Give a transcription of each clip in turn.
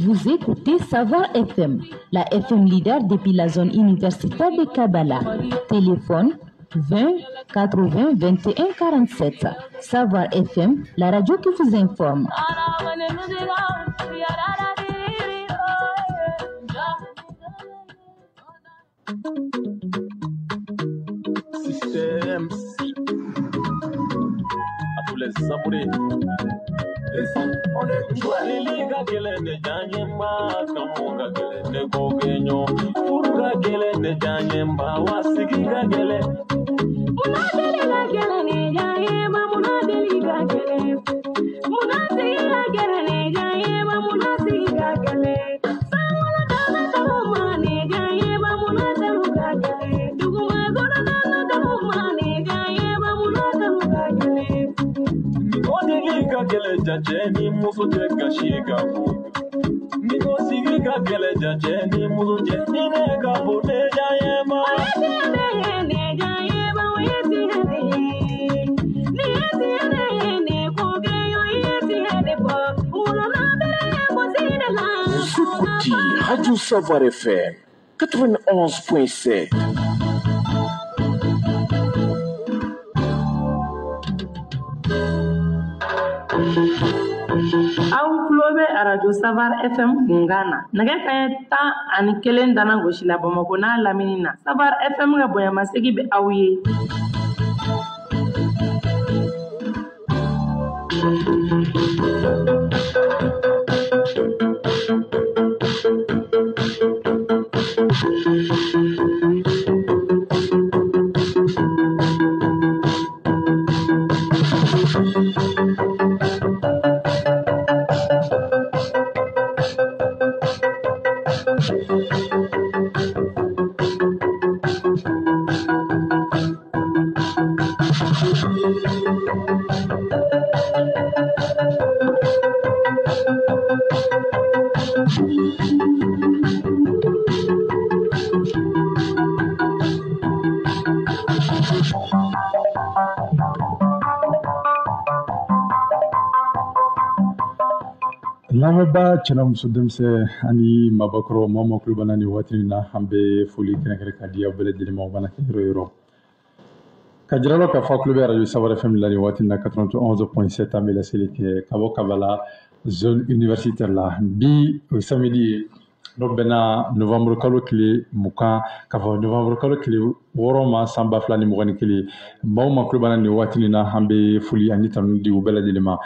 Vous écoutez Savoir FM, la FM leader depuis la zone universitaire de Kabala. Téléphone 20 80 21 47. Savoir FM, la radio qui vous informe. Système C. À tous les abonnés. Vous écoutez Radio Savoir FM 91.7. Aw tulo bɛ arajo Savoir FM kunkan na nɛgɛ kaɲɛ 11 dana gosi la Bamakɔ n'a lamini na Savoir FM ka bonyamasegin bɛ aw ye. Lamɛnbaa cɛ n'a muso denmisɛn ani mabakɔrɔ maa o maa tulo b'an na nin waati in na, an bɛ foli kɛrɛnkɛrɛn ka di aw bɛɛ lajɛlen ma, aw mana kɛ yɔrɔ o yɔrɔ. Ka jira aw la k'a fɔ aw tulo bɛ arajo Savoir FM la nin waati in na 91.7, an bɛ laseli kɛ ka bɔ Kabala zone universitaire la. Bi o ye samedi ye, n'o bɛnna novembre kalo tile 20 k'a fɔ novembre kalo tile 6 ma san 2021. Maa o maa tulo b'an na nin waati in na, an bɛ foli ani tanu di u bɛɛ lajɛlen ma.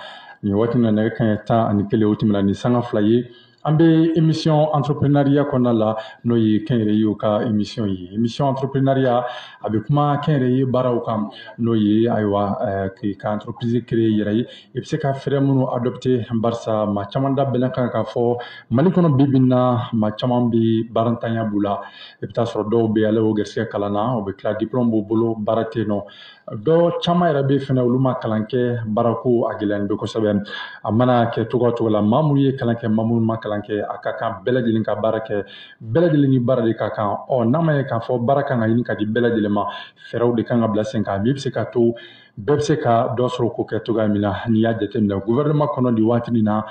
Nin waati in na nɛgɛ kaɲɛ 11 o tɛmɛna ni sanga 2 ye. An bɛ émission entrepreneuriat kɔnɔna la, n'o ye kɛnyɛrɛyew ka émission ye. Émission entrepreneuriat a bɛ kuma kɛnyɛrɛye baaraw kan, n'o ye ayiwa k'i ka entreprise créer yɛrɛ ye. I bɛ se ka fɛɛrɛ minnu adopter, barisa maa caman da bɛnna kan k'a fɔ Mali kɔnɔ bi bi in na, maa caman bɛ baarantanya b'u la. I bɛ taa sɔrɔ dɔw bɛ Ala y'o garisigɛ kalan na, u bɛ tila diplôme b'u bolo, baara tɛ yen nɔ. Dɔw caman yɛrɛ bɛ fɛnɛ, olu ma kalan kɛ, baarako a gɛlɛyalen bɛ kosɛbɛ. A mana kɛ cogo o cogo la, maa minnu ye kalan kɛ, maa minnu ma kalan kɛ, a ka kan bɛɛ lajɛlen ka baara kɛ, bɛɛ lajɛlen ni baara de ka kan. Ɔ n'a ma ye k'a fɔ baara kan ka ɲini ka di bɛɛ lajɛlen ma, fɛɛrɛw de kan ka bila sen kan min bɛ se ka to bɛɛ bɛ se ka dɔ sɔrɔ k'o kɛ cogoya min na. N'i y'a jateminɛ gouvernement kɔnɔ nin waati in na,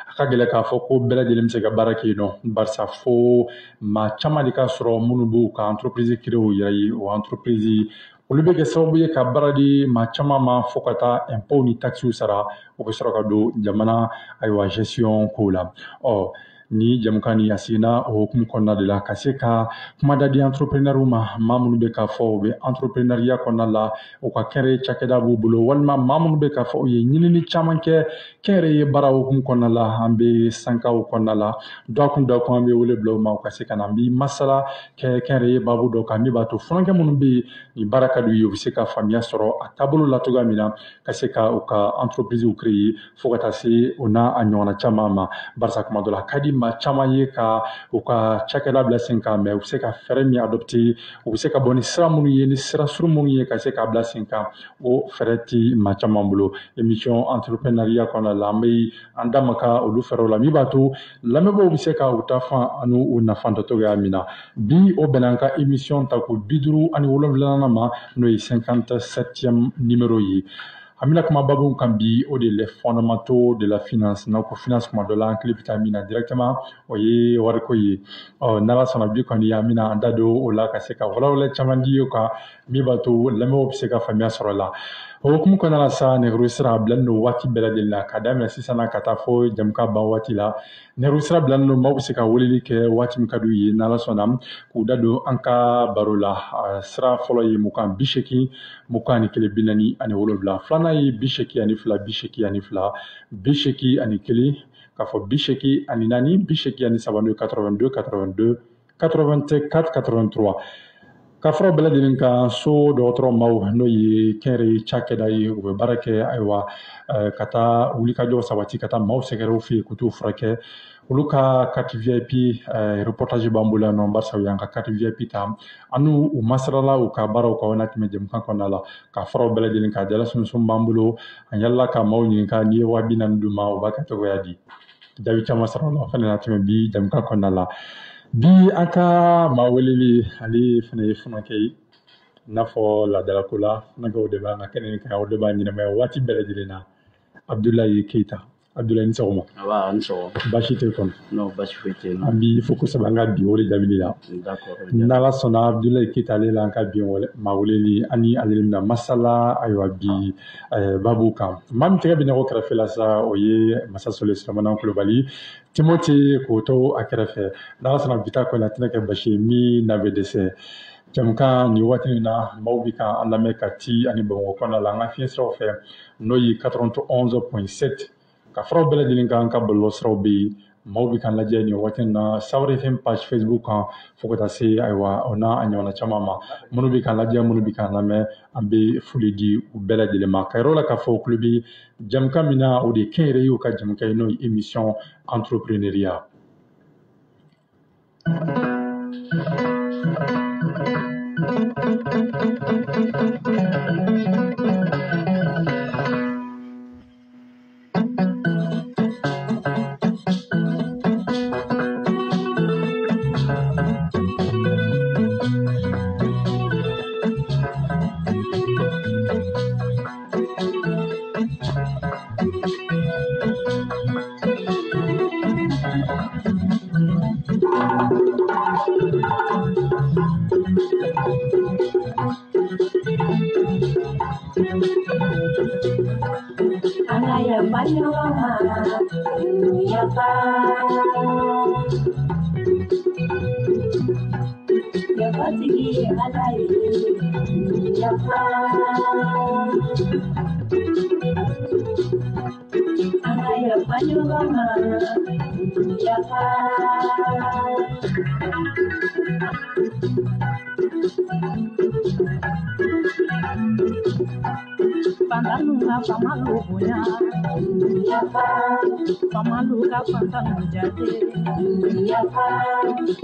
a ka gɛlɛn k'a fɔ ko bɛɛ lajɛlen bɛ se ka baara kɛ yen nɔ, barisa fo maa caman de ka sɔrɔ minnu b'u ka entreprise créer u yɛrɛ ye. O entreprise olu bɛ kɛ sababu ye ka baara di maa caman ma fo ka taa impôt ni taxes sara, o bɛ sɔrɔ ka don jamana ayiwa gestion kow la. Ɔ Ni jamukan ni a siginna o hukumu kɔnɔna de la ka se ka kuma da di entrepreneur ma, maa minnu bɛ k'a fɔ u bɛ entrepreneuriat kɔnɔna la, u ka kɛnɛrɛ cakɛda b'u bolo, walima maa minnu bɛ k'a fɔ u ye ɲinini caman kɛ kɛnɛrɛ baara hukumu kɔnɔna la. An bɛ sankaw kɔnɔna la dɔgɔkun dɔgɔkun an bɛ wele bila u ma u ka se ka na an bɛ masala kɛ kɛnɛrɛ baabu dɔ kan min b'a to funankɛ minnu bɛ yen ni baara ka d'u ye, u bɛ se ka faamuya sɔrɔ a taabolo la cogoya min na ka se ka u ka entreprise créer fo ka taa se o n'a a ɲɔgɔnna caman ma. Barisa kuma dɔ la a ka di maa caman ye ka u ka cakɛda bila sen kan, mɛ u bɛ se ka fɛɛrɛ min adopter, u bɛ se ka bɔ ni sira minnu ye, ni sira surun minnu ye ka se k'a bila sen kan, o fɛɛrɛ ti maa caman bolo. Émission entrepreneuriat kɔnɔna la, an bɛ an da maga olu fɛɛrɛw la min b'a to lamɛnbaaw bɛ se ka u ta fan ani u nafa dɔn cogoya min na. Bi o bɛnna an ka émission ta ko 57nan ma, n'o ye 57e numéro ye. An bɛna kuma babu kan bi, o de les fondamentaux de la finance. N'aw ko finance, kuma dɔ la an hakili bɛ taa min na directement, o ye wariko ye. Ɔ n'Ala sɔnna, bi kɔni an bɛna an da don o la ka se ka walawalali caman di o kan min b'a to lamɛnbaaw bɛ se ka faamuya sɔrɔ a la. O hukumu kɔnɔna la sa, nɛgɛjuru sira bilalen don waati bɛɛ lajɛlen na, ka daminɛ sisan na ka taa fo jamukan ban waati la. Nɛgɛjuru sira bilalen don, maaw bɛ se ka weleli kɛ waati min ka d'u ye n'Ala sɔnna k'u da don an ka baro la. Sira fɔlɔ ye 20 80 21 47, filanan ye 82 82 81, k'a fɔ 84 83, n'o ye 82 82 84 83. Ka fara bɛɛ lajɛlen kan, so dɔgɔtɔrɔ maaw, n'o ye kɛnɛrɛ cakɛda ye, u bɛ baara kɛ ayiwa ka taa wulikajɔ sabati ka taa maaw sɛgɛrɛ u fɛ yen k'u t'u furakɛ. Olu ka carte VIP reportage b'an bolo yan nɔ, barisa u y'an ka carte VIP ta, an n'u u masarala u ka baaraw kan o n'a tɛmɛ jamukan kɔnɔna la. Ka fara bɛɛ lajɛlen kan, jala sunsun b'an bolo, an yalala ka maaw ɲininka n'i ye 40 000 d'u ma u b'a kɛ cogoya di, jaabi caman sɔrɔ o la, o fana na tɛmɛ bi jamukan kɔnɔna la. Bi an ka maa weleli, ale fana ye funankɛ ye, i n'a fɔ laadalako la funankɛw de b'an ka kɛnɛ nin kan, o de b'an ɲɛnamaya waati bɛɛ lajɛlen na. Abdoulaye Keita. Abdoulaye, ni sɔgɔma. Aba, ni sɔgɔma. Baasi tɛ kɔnɔ? Non, baasi foyi tɛ yen. An b'i fo kosɛbɛ an ka bi wele jaabili la. D'accord. N'Ala sɔnna, Abdoulaye Keita ale la an ka bi maa weleli, an ni ale bɛna masala ayiwa bi babu kan. Maa min tɛgɛ bɛ ɲɔgɔn kɛrɛfɛ la sa, o ye Masa Sole Sulemana Kulubali Timothée k'o to a kɛrɛfɛ. N'Ala sɔnna, bi ta kɔni a tɛna kɛ basi ye min n'a bɛ dɛsɛ. Jamukan nin waati in na, maaw bɛ ka an lamɛn ka ti ani Bamakɔ kɔnɔna la an ka fiɲɛ siraw fɛ, n'o ye 91.7. Ka fara bɛɛ lajɛlen kan, an ka bɔlɔlɔ siraw bɛ yen, maaw bɛ k'an lajɛ nin waati in na Sawari FM page Facebook kan, fo ka taa se ayiwa o n'a a ɲɔgɔnna caman ma. Minnu bɛ k'an lajɛ, minnu bɛ k'an lamɛn, an bɛ foli di u bɛɛ lajɛlen ma. Ka yɔrɔ la k'a fɔ kulo bɛ jamukan min na, o de ye kɛnyɛrɛye y'u ka jamukan ye, n'o ye émission entrepreneuriat.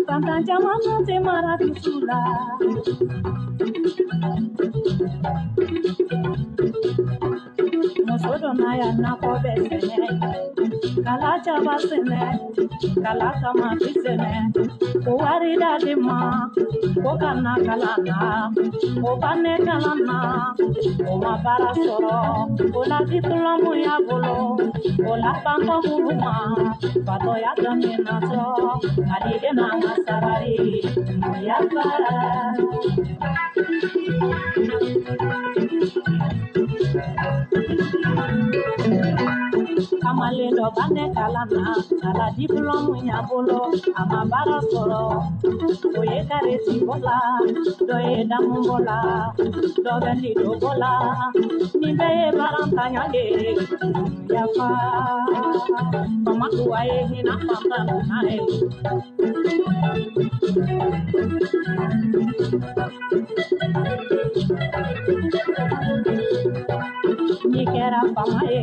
Fantan caman tɛ mara dusu la. Muso dɔ na yan nakɔ bɛ sɛnɛ, kala jaba sɛnɛ, kala tamati sɛnɛ, ko wari d'ale ma, ko ka na kalan na, o banne kalan na, o ma baara sɔrɔ, o la diplôme y'a bolo, o la bantɔ mulu ma, fatɔya daminɛ tɔ, ale de n'an ka sabali, yafa. Kamalen dɔ bannen kalan na, a la diplôme ɲa bolo, a ma baara sɔrɔ. O ye kareti bɔ la, dɔ ye damu bɔ la, dɔ bɛ lido bɔ la. Nin bɛɛ ye baarantanya ye, yafa. Famatu a ye hinɛ fantan na ye. N'i kɛra fama ye,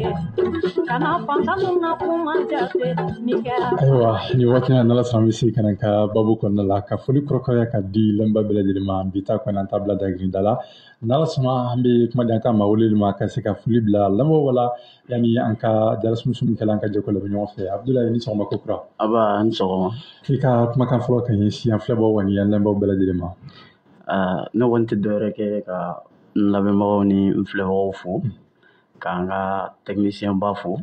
kana fantan na kuma jate. N'i kɛra. Ayiwa, nin waati na, n'Ala sɔnna, an bɛ segin ka na ka babu kɔnɔna la ka foli kɔrɔkɔrɔya ka di lamɛnbaa bɛɛ lajɛlen ma. Bi ta kɔni, an t'a bila dagirinda la. N'Ala sɔnna, an bɛ kuma di an ka maa weleli ma ka se ka foli bila lamɛnbaaw la, yanni an ka jalasumusu min kɛla an ka jɛ ko labɛn ɲɔgɔn fɛ. Abudulayi, ni sɔgɔma ko kura. Aba, ni sɔgɔma. I ka kumakan fɔlɔ ka ɲɛsin an filɛbaw ani an lamɛnbaaw bɛɛ lajɛlen ma. Ne kɔni tɛ dɔwɛrɛ kɛ ka n lamɛnbagaw ni n filɛbagaw fo, k'an ka technicien ba fo.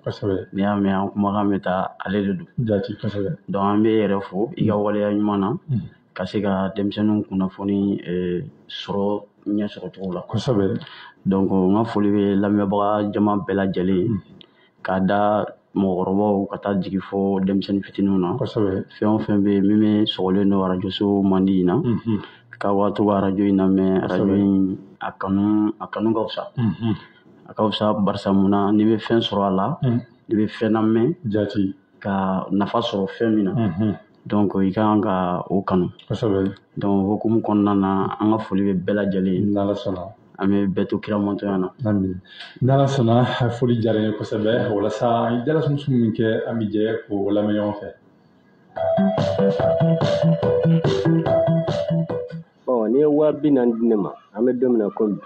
N'i y'a mɛn an kumakan bɛ taa, ale de don. Jati, kosɛbɛ. Donc an bɛ yɛrɛ fo i ka waleya ɲuman na, ka se ka denmisɛnninw kunnafoni sɔrɔ ɲɛ sɔrɔ cogo la. Donc n ka foli bɛ lamɛnbaga jama bɛɛ lajɛlen ye, k'a da mɔgɔkɔrɔbaw ka taa jigin fo denmisɛnnin fitininw na. Fɛn o fɛn bɛ yen min bɛ sɔgɔlen don arajoso mandi in na, k'a ka to ka arajo in lamɛn. Arajo in a kanu, a kanu ka fisa, a ka fisa, barisa mun na, n'i bɛ fɛn sɔrɔ a la, i bɛ fɛn lamɛn ka nafa sɔrɔ fɛn min na, donc i ka kan ka o kanu. Donc hukumu kɔnɔna na, an ka foli bɛ bɛɛ lajɛlen ye. N'Ala sɔnna. An bɛ bɛɛ to kiramantɔya na. Amin. N'Ala sɔnna, foli diyara n ye kosɛbɛ. Walasa an ye jalasumusu min kɛ, an bɛ jɛ k'o lamɛn ɲɔgɔn fɛ. Bon, n'i ye 40 000 di ne ma, an bɛ don min na komi bi,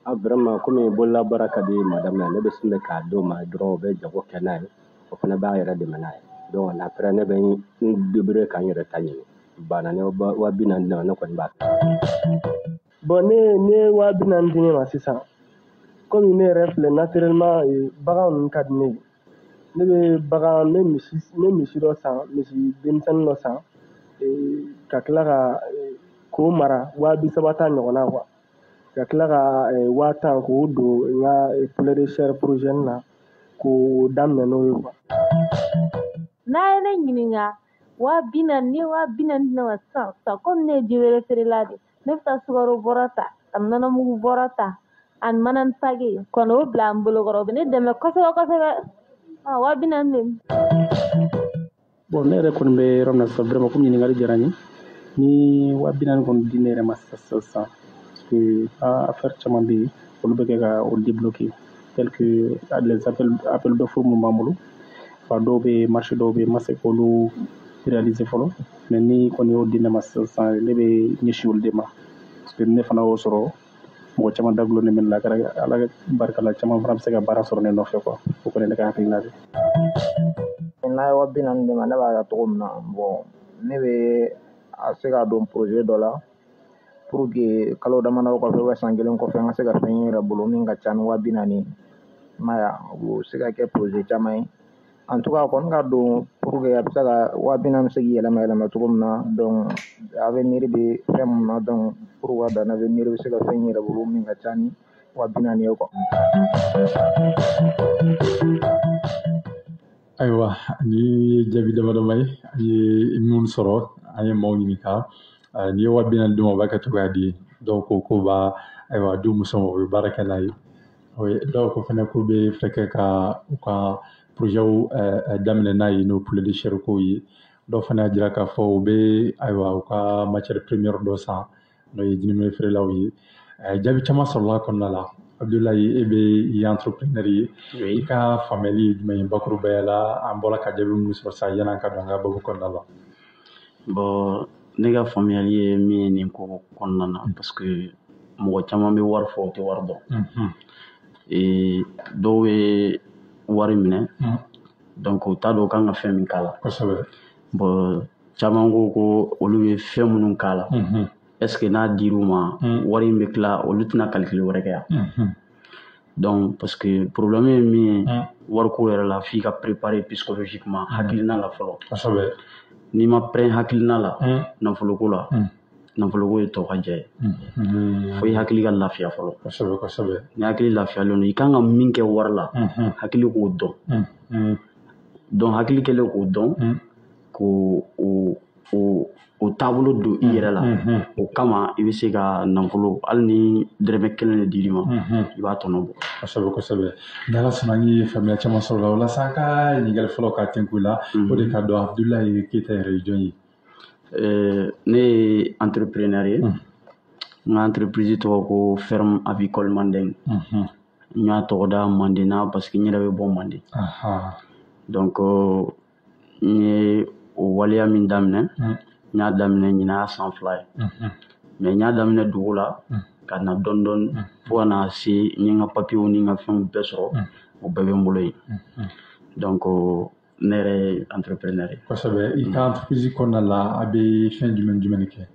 a vraiment, komi bololabaara ka di madame na, ne bɛ sin k'a d'o ma dɔrɔn, o bɛ jago kɛ n'a ye, o fana b'a yɛrɛ dɛmɛ n'a ye. Donc après, ne bɛ n débrouiller ka n yɛrɛ ta ɲini. Banna, ne 40 000 di ne ma, ne kɔni b'a kɛ. Bon, ne ye 40 000 di ne ma sisan, komi ne yɛrɛ filɛ, naturellement bagan ninnu ka di ne ye, ne bɛ bagan, n bɛ misi dɔ san, misi denmisɛnnin dɔ san, ka tila ka k'o mara 30 000 ta ɲɔgɔnna quoi, ka tila ka 10 000 k'o don n ka poulet de chair projet na, k'o daminɛ n'o ye quoi. N'a ye ne ɲininka, 40 000, ni ye 40 000 di ne ma sisan sisan, komi ne ye jibere feerela de, ne bɛ taa sukaro bɔrɔ ta ani nɔnɔmugu bɔrɔ ta ani manani pake kɔni, o bila n bolo kɔrɔ, o bɛ ne dɛmɛ kosɛbɛ kosɛbɛ. 40 000 de. Bon, ne yɛrɛ kɔni bɛ yɔrɔ min na sisan, vraiment, komi ɲininkali diyara n ye, ni 40 000 kɔni di ne yɛrɛ ma sisan sisan sisan, parce que affaire caman bɛ yen, olu bɛ kɛ ka o débloquer, tel que les appels d'offres mun b'an bolo. Wa dɔw bɛ marché, dɔw bɛ yen, n ma se k'olu réaliser fɔlɔ, mais ni kɔni y'o di ne ma sisan sisan, ne bɛ ɲɛsin olu de ma, parce que ne fana y'o sɔrɔ, mɔgɔ caman dagulonnen bɛ ne la, a kɛra Ala barika la, caman fana bɛ se ka baara sɔrɔ ne nɔfɛ quoi. O kɔni ye ne ka hakilina de ye. N'a ye 40 000 di ne ma, ne b'a kɛ cogo min na, bon, ne bɛ a se ka don projet dɔ la pour que kalo damadɔ kɔfɛ, san kelen kɔfɛ, n ka se ka fɛn ye n yɛrɛ bolo min ka ca ni 40 000 ye. I m'a ye, o bɛ se ka kɛ projet caman ye. En tout cas, a kɔni ka don pour que a bɛ se ka 40 000 bɛ se k'i yɛlɛma yɛlɛma cogo min na. Donc avenir bɛ fɛn mun na, donc pour ka dan avenir bɛ se ka fɛn yɛrɛ bolo min ka ca ni 40 000 ye quoi. Ayiwa, ni ye jaabi dama dama ye an ye minnu sɔrɔ, an ye maaw ɲininka n'i ye 40 000 d'u ma, u b'a kɛ cogoya di? Dɔw ko k'u b'a, ayiwa, di muso ma, u bɛ baara kɛ n'a ye. Dɔw ko fɛnɛ k'u bɛ fɛ kɛ ka u ka projet daminɛ n'a ye, n'o poulet de chair kow ye. Dɔw fana y'a jira k'a fɔ u bɛ, ayiwa, u ka matière première dɔ san, n'o ye jinɛminɛ feerelaw ye. Jaabi caman sɔrɔla a kɔnɔna la. Abdoulaye, e bɛ i entrepreneur ye, i ka faamuyali ye jumɛn ye bakurubaya la, an bɔra ka jaabi minnu sɔrɔ sisan, yanni an ka don an ka babu kɔnɔna la? Bon, ne ka faamuyali ye min ye nin ko kɔnɔna na, parce que mɔgɔ caman bɛ wari fɔ, o tɛ wari dɔn. Dɔw bɛ wari minɛ, donc u t'a dɔn u kan ka fɛn min k'a la. Bon, caman ko ko olu bɛ fɛn minnu k'a la, est ce que n'a dir'u ma, wari in bɛ tila, olu tɛna calcul wɛrɛ kɛ yan? Donc parce que problème ye min ye wariko yɛrɛ la, f'i ka préparer psychologiquement, hakilina la fɔlɔ. N'i ma prêt hakilina la nafoloko la, Nafoloko ye tɔ ka jɛ ye. Fo i hakili ka lafiya fɔlɔ. Kosɛbɛ, kosɛbɛ. Ni hakili lafiyalen don, i kan ka min kɛ wari la, hakili k'o dɔn. Donc hakili kɛlen k'o dɔn, k'o o taabolo don i yɛrɛ la, o kama i bɛ se ka nafolo, hali ni dɔrɔmɛ kelen de dir'i ma, i b'a tɔnɔ bɔ. Kosɛbɛ, kosɛbɛ. Ni Ala sɔnna, an ye faamuya caman sɔrɔ la. Walasa an ka ɲininkali fɔlɔ ka tɛnku la, o de ka dɔn Abudulayi Keyita yɛrɛ ye jɔn ye? Ne ye entrepreneur ye. N ka entreprise tɔgɔ ko Ferme Avicole Mandeng. N y'a tɔgɔ da Manden na parce que n yɛrɛ bɛ bɔ Manden. Donc n ye o waleya min daminɛ, n y'a daminɛ ɲinan y'a san 2 ye. Mais n y'a daminɛ dugu la ka na dɔɔni dɔɔni fo ka na se n ye n ka papiyew ni n ka fɛnw bɛɛ sɔrɔ, o bɛɛ bɛ n bolo yen. Donc ne yɛrɛ ye entrepreneur ye. Kosɛbɛ. I ka entreprise kɔnɔna la, a bɛ fɛn jumɛn jumɛn de kɛ?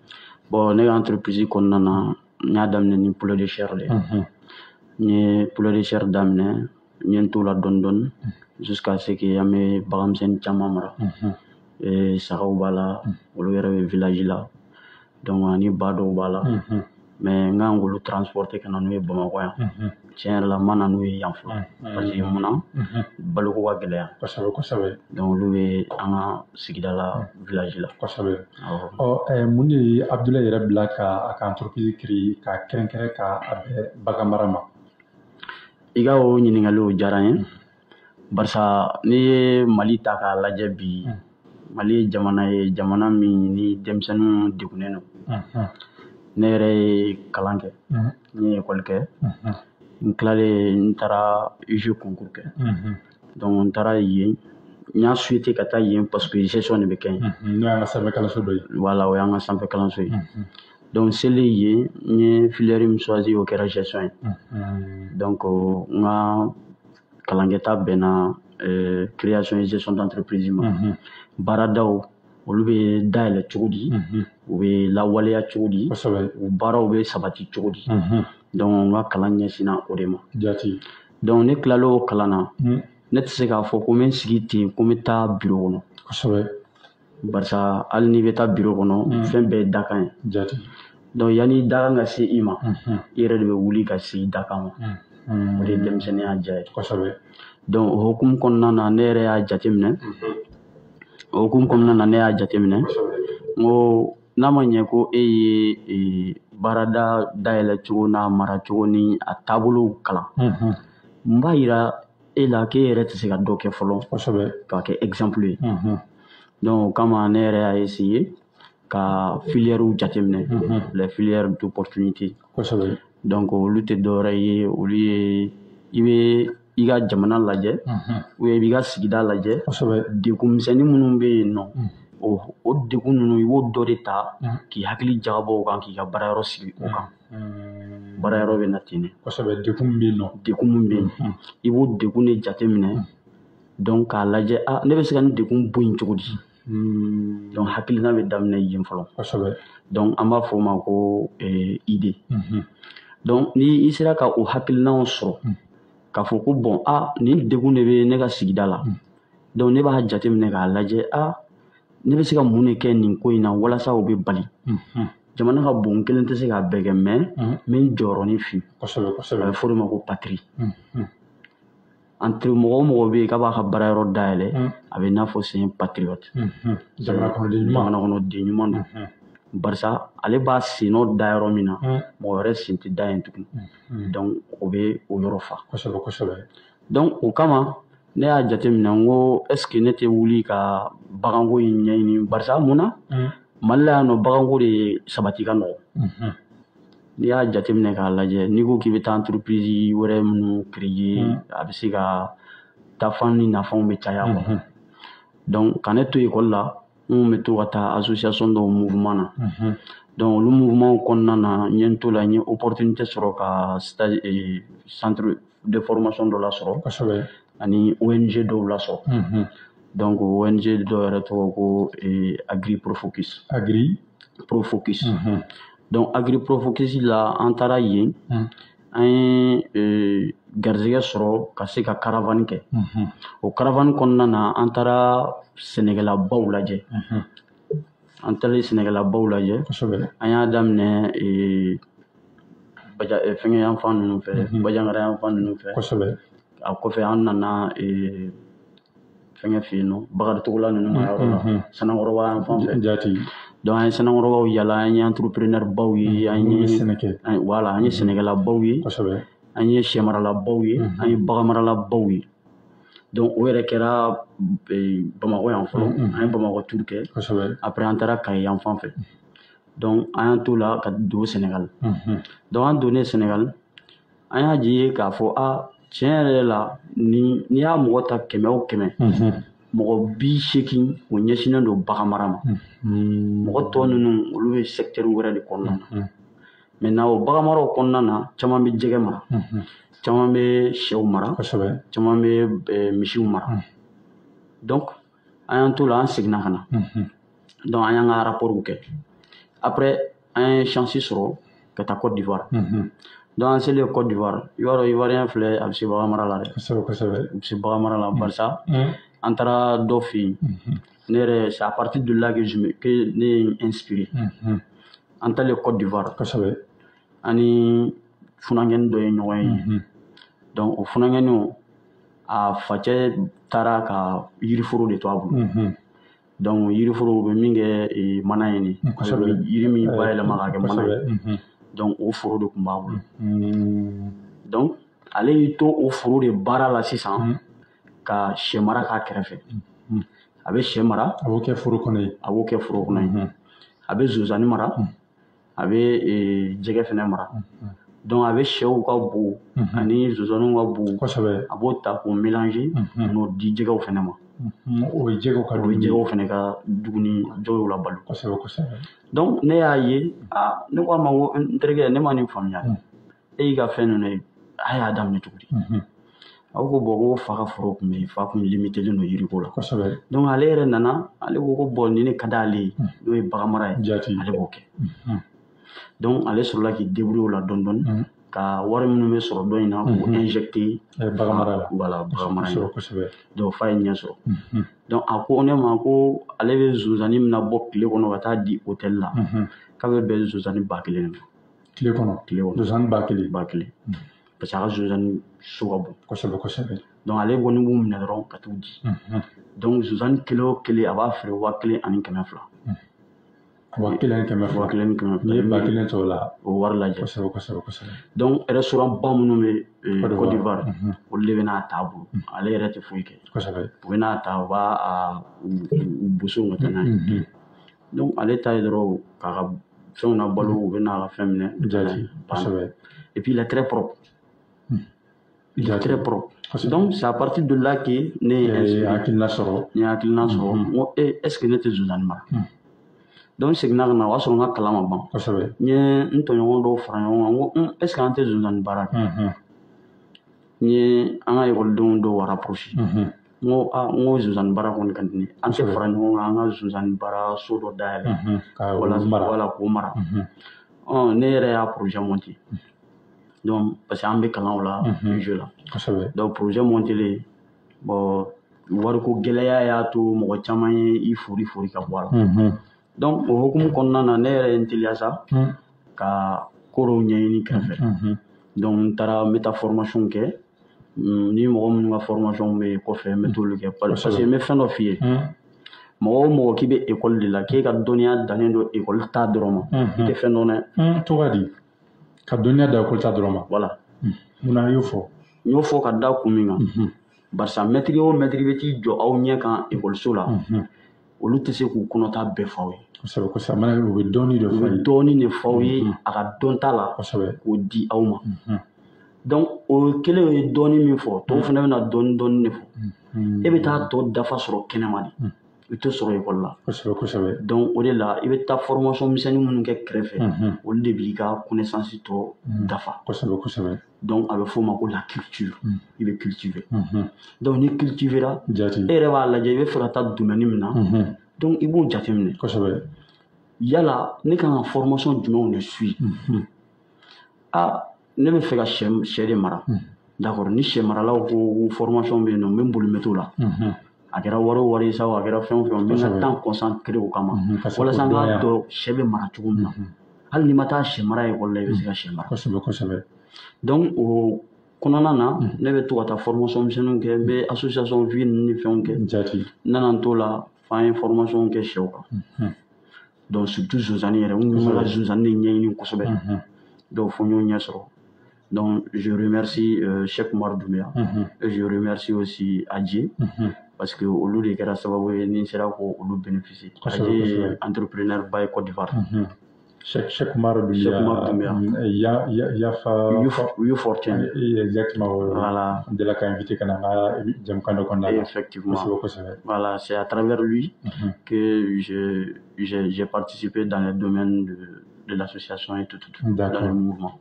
Bon, ne ka entreprise kɔnɔna na, n y'a daminɛ ni poulet de chair de ye. N ye poulet de chair daminɛ, n ye n t'o la dɔɔni dɔɔni jusqu'à ce que an bɛ baganmisɛnnin caman mara. Sagaw b'a la, olu yɛrɛ bɛ village la. Donc ani ba dɔw b'a la. Mais n kan k'olu transporter ka na n'u ye Bamakɔ yan. Tiɲɛ yɛrɛ la, n ma na n'u ye yan fɔlɔ. Parce que munna, baloko ka gɛlɛya. Kosɛbɛ, kosɛbɛ. Donc olu bɛ an ka sigida la, village la. Kosɛbɛ. Ɔ, mun de ye Abudulayi yɛrɛ bila ka a ka entreprise créer, k'a kɛrɛnkɛrɛn ka a bɛn bagan mara ma? I ka o ɲininkali o diyara n ye. Barisa n'i ye Mali ta k'a lajɛ bi, Mali ye jamana ye, jamana min ni denmisɛnninw degunnen don. Ne yɛrɛ ye kalan kɛ, n ye école kɛ. N tilalen, n taara UG concours kɛ. Donc n taara yen, n y'a souhaité ka taa yen parce que gestion de bɛ kɛ yen. N'o y'an ka sanfɛ kalanso dɔ ye. Voilà, o y'an ka sanfɛ kalanso ye. Donc n selen yen, n ye filière min choisi, o kɛra gestion ye. Donc n ka kalankɛta bɛnna création et gestion d'entreprise ma. Baaradaw, olu bɛ dayɛlɛ cogo di, u bɛ lawaleya cogo di, u baaraw bɛ sabati cogo di. Donc n ka kalan ɲɛsinna o de ma. Jati. Donc ne tilalen o kalan na, ne tɛ se k'a fɔ ko n bɛ n sigi ten ko n bɛ taa bureau kɔnɔ. Kosɛbɛ. Barisa hali n'i bɛ taa bureau kɔnɔ, fɛn bɛɛ ye dakan ye. Jati. Donc yanni dakan ka se i ma, i yɛrɛ de bɛ wuli ka se i dakan ma. O de ye denmisɛnninya diya ye. Kosɛbɛ. Donc o hukumu kɔnɔna na, ne yɛrɛ y'a jateminɛ. O hukumu kɔnɔna na, ne y'a jateminɛ. N ko n'a ma ɲɛ ko e ye baarada dayɛlɛ cogo n'a mara cogo ni a taabolow kalan, n b'a yira e la k'e yɛrɛ tɛ se ka dɔ kɛ fɔlɔ. Kosɛbɛ. K'a kɛ exemple ye. Donc o kama ne yɛrɛ y'a essayer ka filières jateminɛ, les filières d'opportunité. Kosɛbɛ. Donc olu tɛ dɔwɛrɛ ye, olu ye i bɛ i ka jamana lajɛ, ou bien i b'i ka sigida lajɛ. Kosɛbɛ. Degun misɛnnin minnu bɛ yen nɔ, o degun ninnu, i b'o dɔ de ta k'i hakili jagabɔ o kan, k'i ka baarayɔrɔ sigi o kan. Baarayɔrɔ bɛ na ten de. Kosɛbɛ, degun min bɛ yen nɔ. Degun min bɛ yen, i b'o degun de jateminɛ. Donc k'a lajɛ, ah, ne bɛ se ka nin degun bɔ yen cogo di? Donc hakilina bɛ daminɛ yen fɔlɔ. Kosɛbɛ. Donc an b'a fɔ o ma ko idée. Donc ni i sera ka o hakilinaw sɔrɔ, k'a fɔ ko bon, ah, nin degun de bɛ ne ka sigida la. Donc ne b'a jateminɛ k'a lajɛ, ah, ne bɛ se ka mun de kɛ nin ko in na walasa o bɛ bali. Jamana ka bon, kelen tɛ se k'a bɛɛ kɛ, mais n bɛ n jɔyɔrɔnin fin. Kosɛbɛ, kosɛbɛ. A bɛ fɔ o de ma ko patrie. Entre mɔgɔ o mɔgɔ bɛ yen k'a b'a ka baarayɔrɔ dayɛlɛ, a bɛ n'a fɔ c'est un patriote. Jamana kɔnɔden ɲuman. Jamana kɔnɔden ɲuman don. Barisa ale b'a sennɔ da yɔrɔ min na, mɔgɔ wɛrɛ sen tɛ da yen tugun. Donc o bɛ o yɔrɔ fa. Kosɛbɛ, kosɛbɛ. Donc o kama ne y'a jateminɛ, n ko est ce que ne tɛ wuli ka baganko in ɲɛɲini? Barisa mun na, Mali la yan nɔ, baganko de sabati ka nɔgɔn. N'i y'a jateminɛ k'a lajɛ, n'i ko k'i bɛ taa entreprise wɛrɛ minnu créer, a bɛ se ka taafan ni nafanw bɛ caya quoi. Donc ka ne to école la, n kun bɛ to ka taa association dɔw mouvement na. Donc olu mouvement kɔnɔna na, n ye n to la, n ye opportunité sɔrɔ ka stage centre de formation dɔ lasɔrɔ. Kosɛbɛ. Ani ONG dɔw lasɔrɔ. Donc ONG dɔw yɛrɛ tɔgɔ ko Agri Profocus. Agri Profocus. Donc Agri Profocus la, an taara yen, an ye garizɛgɛ sɔrɔ ka se ka caravane kɛ. O caravane kɔnɔna na, an taara sɛnɛkɛlabaw lajɛ. An taalen sɛnɛkɛlabaw lajɛ. An y'a daminɛ fɛngɛ yan fan ninnu fɛ, Bajangara yan fan ninnu fɛ. A kɔfɛ an nana fɛngɛ fɛ yen nɔ, Bakari Togola ninnu ka yɔrɔ la, Sanankɔrɔba yan fan fɛ. Donc an ye Sanankɔrɔbaw yala, an ye entrepreneur baw ye, an ye voilà, an ye sɛnɛkɛlabaw ye, an ye sɛmaralabaw ye, an ye baganmaralabaw ye. Donc o yɛrɛ kɛra Bamakɔ yan fɔlɔ, an ye Bamakɔ tour kɛ. Après an taara Kayi yan fan fɛ. Donc an y'an t'o la ka don Sénégal. Donc an donnen Sénégal, an y'a ye k'a fɔ a tiɲɛ yɛrɛ la, ni n'i y'a mɔgɔ ta 100 o 100, mɔgɔ 80 o ɲɛsinnen don bagan mara ma. Mɔgɔ tɔ ninnu, olu bɛ secteur wɛrɛ de kɔnɔna na. Maintenant o bagan maraw kɔnɔna na, caman bɛ jɛgɛ mara, caman bɛ sɛw mara, caman bɛ misiw mara. Donc an y'an t'o la, an seginna ka na. Donc an y'an ka rapport kɛ. Après an ye chance sɔrɔ ka taa Côte d'Ivoire. Donc an selen Côte d'Ivoire, i b'a dɔn Ivoirien filɛ, a bɛ se bagan mara la dɛ. A bɛ se bagan mara la, barisa an taara dɔ fɛ yen. Ne yɛrɛ, c'est à partir de là que je me que ne ye inspiré. An taalen Côte d'Ivoire, ani funankɛnin dɔ ye ɲɔgɔn ye. Donc o funankɛnin, a facɛ taara ka yiriforo de to a bolo. Donc yiriforo, u bɛ min kɛ mana ye nin, yiri min bayɛlɛma k'a kɛ mana ye. Donc o foro de tun b'a bolo. Donc ale y'i to o foro de baara la sisan ka sɛ mara k'a kɛrɛfɛ. A bɛ sɛ mara. A b'o kɛ foro kɔnɔ yen. A b'o kɛ foro kɔnɔ yen. A bɛ zonzanni mara. A bɛ jɛgɛ fɛnɛ mara. Donc a bɛ sɛw ka bo ani zonzanniw ka bo. A b'o ta k'o mélanger n'o di jɛgɛw fɛnɛ ma. O ye jɛgɛw ka dumuni. O ye jɛgɛw fɛnɛ ka dumuni, jɛgɛw la balo. Donc ne y'a ye, aa ne ko a ma ko n terikɛ, ne ma nin faamuya. E y'i ka fɛn ninnu ye, a y'a daminɛ cogo di? A ko bon, ko fa ka foro tun bɛ yen, fa tun limitelen don yiriko la. Donc ale yɛrɛ nana, ale ko bon, nin de ka d'ale ye, n'o ye bagan mara ye, ale b'o kɛ. Donc ale sɔrɔla k'i débrouiller o la dɔɔni dɔɔni, ka wari minnu bɛ sɔrɔ dɔ in na k'o injecter bagan mara la. Voilà, bagan mara in. Donc fa ye ɲɛ sɔrɔ. Donc a ko ne ma ko ale bɛ zonzanni min bɔ tile kɔnɔ ka taa di hôtel la, k'a bɛ bɛn zonzanni 1000 de ma. Tile kɔnɔ? Tile kɔnɔ. Zonzanni 1000. 1000. Parce que a ka zonzanni so ka bon. Donc ale kɔni b'u minɛ dɔrɔn ka t'u di. Donc zonzanni kelen o kelen, a b'a feere 1200. 1200. 1200. N'i ye 1000 tɔ la. O wari lajɛ. Donc restaurant ba minnu bɛ Côte d'Ivoire, olu de bɛna ta a bolo. Ale yɛrɛ tɛ foyi kɛ. U bɛna ta, u b'a u boso ka taa n'a ye. Donc ale ta ye dɔrɔn k'a ka fɛnw na balo, u bɛna a ka fɛn minɛ. Et puis il est très propre. Il est très propre. Donc c'est à partir de là que ne ye inspiré. Hakilina sɔrɔ. N ye hakilina sɔrɔ. N ko est-ce que ne tɛ zonzanni mara? Donc n seginna ka na, o y'a sɔrɔ n ka kalan ma ban. N ye n tɔɲɔgɔn dɔw fara ɲɔgɔn kan, n ko est-ce que an tɛ zonzanni baara kɛ? N ye an ka ekɔlidenw dɔw rapproché. N ko aa, n ko zonzanni baara kɔni ka di ne ye. An tɛ fara ɲɔgɔn kan, an ka zonzanni baara so dɔ dayɛlɛ. Wala k'o mara. Ne yɛrɛ y'a projet monté. Donc parce que an bɛ kalan o la, jeu la. Donc projet monté, bon, wariko gɛlɛya y'a to mɔgɔ caman ye i fori fori ka bɔ a la. Donc o hukumu kɔnɔna na, ne yɛrɛ ye n teliya sa ka ko dɔw ɲɛɲini kɛrɛfɛ. Donc n taara n bɛ taa formation kɛ. Ni mɔgɔ minnu ka formation bɛ kɔfɛ, n bɛ t'olu kɛ. Parce que n bɛ fɛn dɔ f'i ye. Mɔgɔ o mɔgɔ k'i bɛ école de la, k'e ka dɔnniya dannen don école ta dɔrɔn ma, i tɛ fɛn dɔn dɛ. Cogo di? Ka dɔnniya dan école ta dɔrɔn ma. Voilà. Munna i y'o fɔ? N y'o fɔ ka da kun min kan. Barisa mɛtiri o mɛtiri bɛ t'i jɔ aw ɲɛ kan ekɔliso la, olu tɛ se k'u kɔnɔta bɛɛ f'aw ye. Kosɛbɛ. U bɛ dɔɔnin de f'aw ye. U bɛ dɔɔnin de f'aw ye a ka dɔnta la. K'o di aw ma. Donc o kelen ye dɔɔnin min fɔ, tɔw fana bɛna dɔɔnin dɔɔnin de fɔ. E bɛ taa tɔ dafa sɔrɔ kɛnɛma de. I tɛ sɔrɔ ekɔli la. Donc o de la, i bɛ taa formation misɛnnin minnu kɛ kɛrɛfɛ, olu de b'i ka connaissance tɔ dafa. Donc a bɛ f'o ma ko la culture. I bɛ cultiver. Donc ni cultivera, e yɛrɛ b'a lajɛ i bɛ fɛ ka taa domaine min na. Donc i b'o jateminɛ. Yala ne kan ka formation jumɛnw de suit? Ah, ne bɛ fɛ ka sɛ de mara. D'accord, ni sɛ maralaw ko formation bɛ yen nɔ, n bɛ n boli n bɛ t'o la. A kɛra wari o wari ye sa o, a kɛra fɛn o fɛn, n bɛ n ka temps consacré o kama walasa n k'a dɔn sɛ bɛ mara cogo min na. Hali n'i ma taa sɛ mara ekɔli la, i bɛ se ka sɛ mara. Kosɛbɛ kosɛbɛ. Donc o kɔnɔna na, ne bɛ to ka taa formation misɛnninw kɛ, n bɛ association vie ninnu ni fɛnw kɛ. N nana n t'o la f'an ye formation kɛ sɛw kan. Donc surtout zonzanni yɛrɛ, n kun bɛ ka zonzanni de ɲɛɲini kosɛbɛ. Donc fo n y'o ɲɛ sɔrɔ. Donc je remercie Cheikh Oumar Doumbia et je remercie aussi Adje parce que olu de kɛra sababu ye ni n sera k'olu bénéficier. Adje ye entrepreneur ba ye Côte d'Ivoire. Cheikh Oumar Doumbia, Yafa You Fortune. Exactement. Voilà. De la invité ka na n ka jamukan dɔ kɔnɔna la. Effectivement. Kosɛbɛ kosɛbɛ. Voilà, c'est à travers lui que j'ai participé dans les domaines de l'association et tout, dans le mouvement.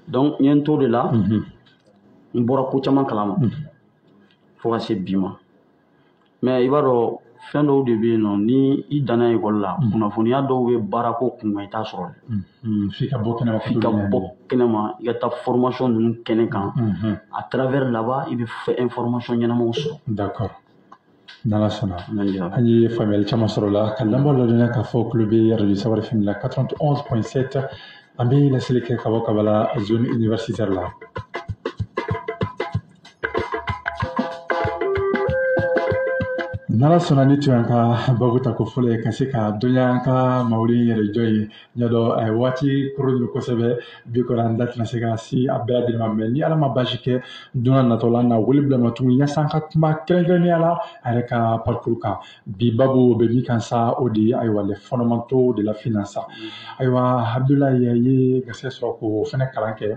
Donc n ye n t'o de la, n bɔra ko caman kalama fo ka se bi ma. Mais i b'a dɔn, fɛn dɔw de bɛ yen nɔ, ni i danna ekɔli la, kunnafoniya dɔw bɛ baarako kun kan, i t'a sɔrɔ dɛ. F'i ka bɔ kɛnɛma. F'i ka bɔ kɛnɛma, i ka taa formation ninnu kɛnɛ kan. À travers là-bas, i bɛ information ɲɛnamaw sɔrɔ. D'accord. N'Ala sɔnna, an ye faamuyali caman sɔrɔ o la. Ka lamɛnbaaw ladɔnniya k'a fɔ tulo bɛ Radio Sawari FM la 91.7, an bɛ laseli kɛ ka bɔ Kabala zone universitaire la. N'Ala sɔnna, ni tun y'an ka babu ta ko fɔlɔ ye ka se ka dɔnniya an ka mawuli yɛrɛ jɔ ye. N y'a dɔn waati koron don kosɛbɛ bi kɔni, an da tɛna se ka se a bɛɛ lajɛlen ma, mɛ ni Ala ma baasi kɛ, don n'a nataw la, an na wele bila ma tuguni yaasa an ka kuma kɛrɛnkɛrɛnnenya la a yɛrɛ ka parcours kan. Bi babu bɛ min kan sa, o de ye ayiwa les fondamentaux de la finance. Ayiwa Abdoulaye ye garisɛgɛ sɔrɔ k'o fɛnɛ kalan kɛ.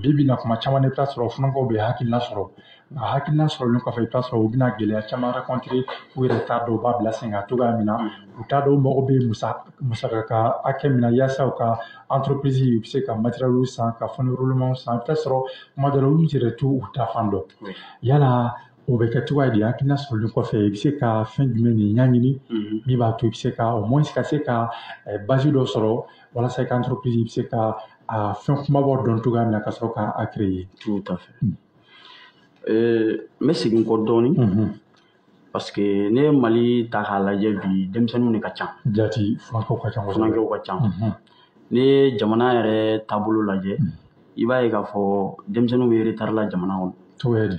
Bi bi in na, kuma caman i bɛ taa sɔrɔ funankɛw bɛ hakilina sɔrɔ, nka hakilina sɔrɔlen kɔfɛ, i bɛ taa sɔrɔ u bɛna gɛlɛya caman rencontrer, u yɛrɛ t'a dɔn u b'a bila sen kan cogoya min na, u t'a dɔn u mago bɛ musaka ka hakɛ min na yaasa u ka entreprise u bɛ se ka matériel san, ka fɛn roulement san. I bɛ taa sɔrɔ kuma dɔ la, olu yɛrɛ t'u ta fan dɔn. Yala o bɛ kɛ cogoya di? Hakilina sɔrɔlen kɔfɛ, i bɛ se ka fɛn jumɛn de ɲɛɲini min b'a to i bɛ se ka au moins ka se ka base dɔ sɔrɔ walasa i ka entreprise i bɛ se ka a fɛn kumabaw dɔn cogoya min na ka sɔrɔ k'a créer? Tout à fait. N bɛ segin kɔ dɔɔnin parce que ne ye Mali ta k'a lajɛ bi, denmisɛnninw de ka ca. Jati, funankɛw ka ca kosɛbɛ. Funankɛw ka ca. N'i ye jamana yɛrɛ taabolo lajɛ, i b'a ye k'a fɔ denmisɛnninw bɛ retard la jamana kɔnɔ. Cogoya di?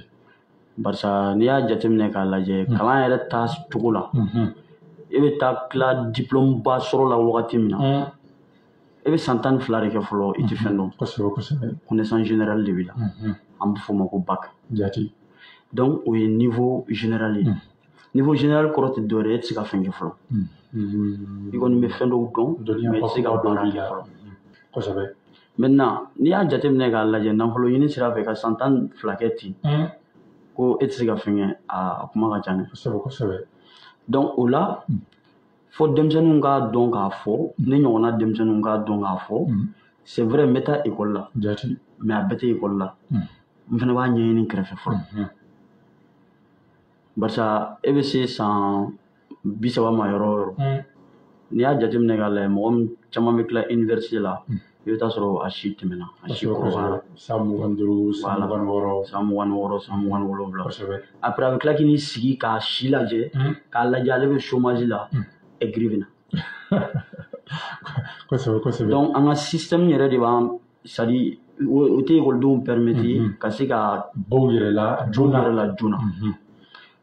Barisa n'i y'a jateminɛ k'a lajɛ, kalan yɛrɛ taa cogo la, e bɛ taa tila diplôme ba sɔrɔ la wagati min na, e bɛ san 12 de kɛ fɔlɔ, i tɛ fɛn dɔn. Kosɛbɛ kosɛbɛ. Connaissance générale de b'i la. An bɛ f'o ma ko bac. Jati. Donc o ye niveau général ye. Niveau général kɔrɔ tɛ dɔwɛrɛ ye, e tɛ se ka fɛn kɛ fɔlɔ. I kɔni bɛ fɛn dɔw dɔn, mais i tɛ se ka baara kɛ fɔlɔ. Kosɛbɛ. Maintenant n'i y'a jateminɛ k'a lajɛ, nafolo ɲini sira fɛ, ka san 12 kɛ ten, ko e tɛ se ka fɛn kɛ, a kuma ka ca dɛ. Kosɛbɛ kosɛbɛ. Donc o la, fo denmisɛnninw k'a dɔn k'a fɔ, ne ɲɔgɔnna denmisɛnninw k'a dɔn k'a fɔ, c'est vrai, n bɛ taa école la. Jati. Mais a bɛɛ tɛ école la. N fana b'a ɲɛɲini kɛrɛfɛ fɔlɔ. Barisa e bɛ se san 30 ma yɔrɔ o yɔrɔ, n'i y'a jateminɛ k'a lajɛ, mɔgɔ min caman bɛ tila université la, i bɛ taa sɔrɔ a si tɛmɛna, a si kɔrɔbayara. San 25, san 26. San 26, san 27. Kosɛbɛ. Après a bɛ tila k'i sigi k'a si lajɛ, k'a lajɛ ale bɛ chômage la, aigri bɛ na. Kosɛbɛ kosɛbɛ. Donc an ka système yɛrɛ de b'an, c'est à dire o tɛ ekɔlidenw permettre ka se ka bɔ u yɛrɛ la joona.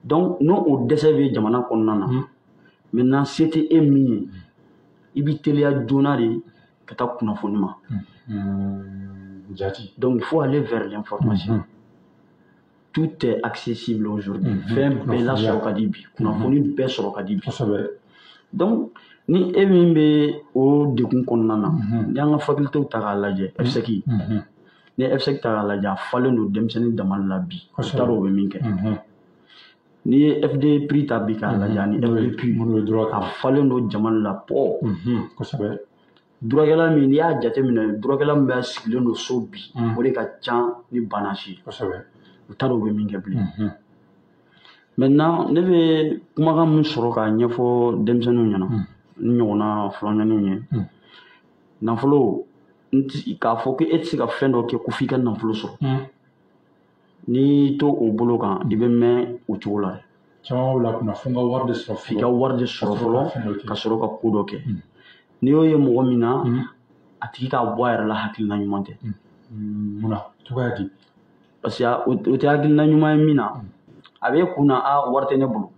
Donc n'o o dɛsɛ bɛ jamana kɔnɔna na, maintenant se tɛ e min ye, i b'i teliya joona de ka taa kunnafoni ma. Jati. Donc il faut aller vers l'information. Tout est accessible aujourd'hui. Fɛn bɛɛ lasɔrɔ ka di bi, kunnafoni bɛɛ sɔrɔ ka di bi. Kosɛbɛ. Donc ni e min bɛ o degun kɔnɔna na, ni an ka faculté ta k'a lajɛ, FSEC, ni ye FSEC ta k'a lajɛ, a falen don denmisɛnnin dama la bi, u t'a dɔn u bɛ min kɛ. N'i ye FD prix ta bi k'a lajɛ, ani FDP, a falen don jama la pɔ. Kosɛbɛ. Durakɛla min, n'i y'a jateminɛ, durakɛla min bɛ sigilen don so bi, o de ka ca ni banasi ye. Kosɛbɛ. U t'a dɔn u bɛ min kɛ bilen. Maintenant ne bɛ kumakan min sɔrɔ k'a ɲɛfɔ denmisɛnninw ɲɛna, n ɲɔgɔnna fulankɛninw ye, nafolo, k'a fɔ ko e tɛ se ka fɛn dɔ kɛ ko f'i ka nafolo sɔrɔ. N'i to o bolo kan, i bɛ mɛn o cogo la dɛ. Caman b'a bila kunna fo n ka wari de sɔrɔ fɔlɔ. F'i ka wari de sɔrɔ fɔlɔ ka sɔrɔ ka ko dɔ kɛ. N'i y'o ye mɔgɔ min na, a tigi k'a bɔ a yɛrɛ la, hakilina ɲuman tɛ. Munna cogoya di? Parce que o tɛ hakilina ɲuman ye min na, a b'e kun na, a wari tɛ ne bolo.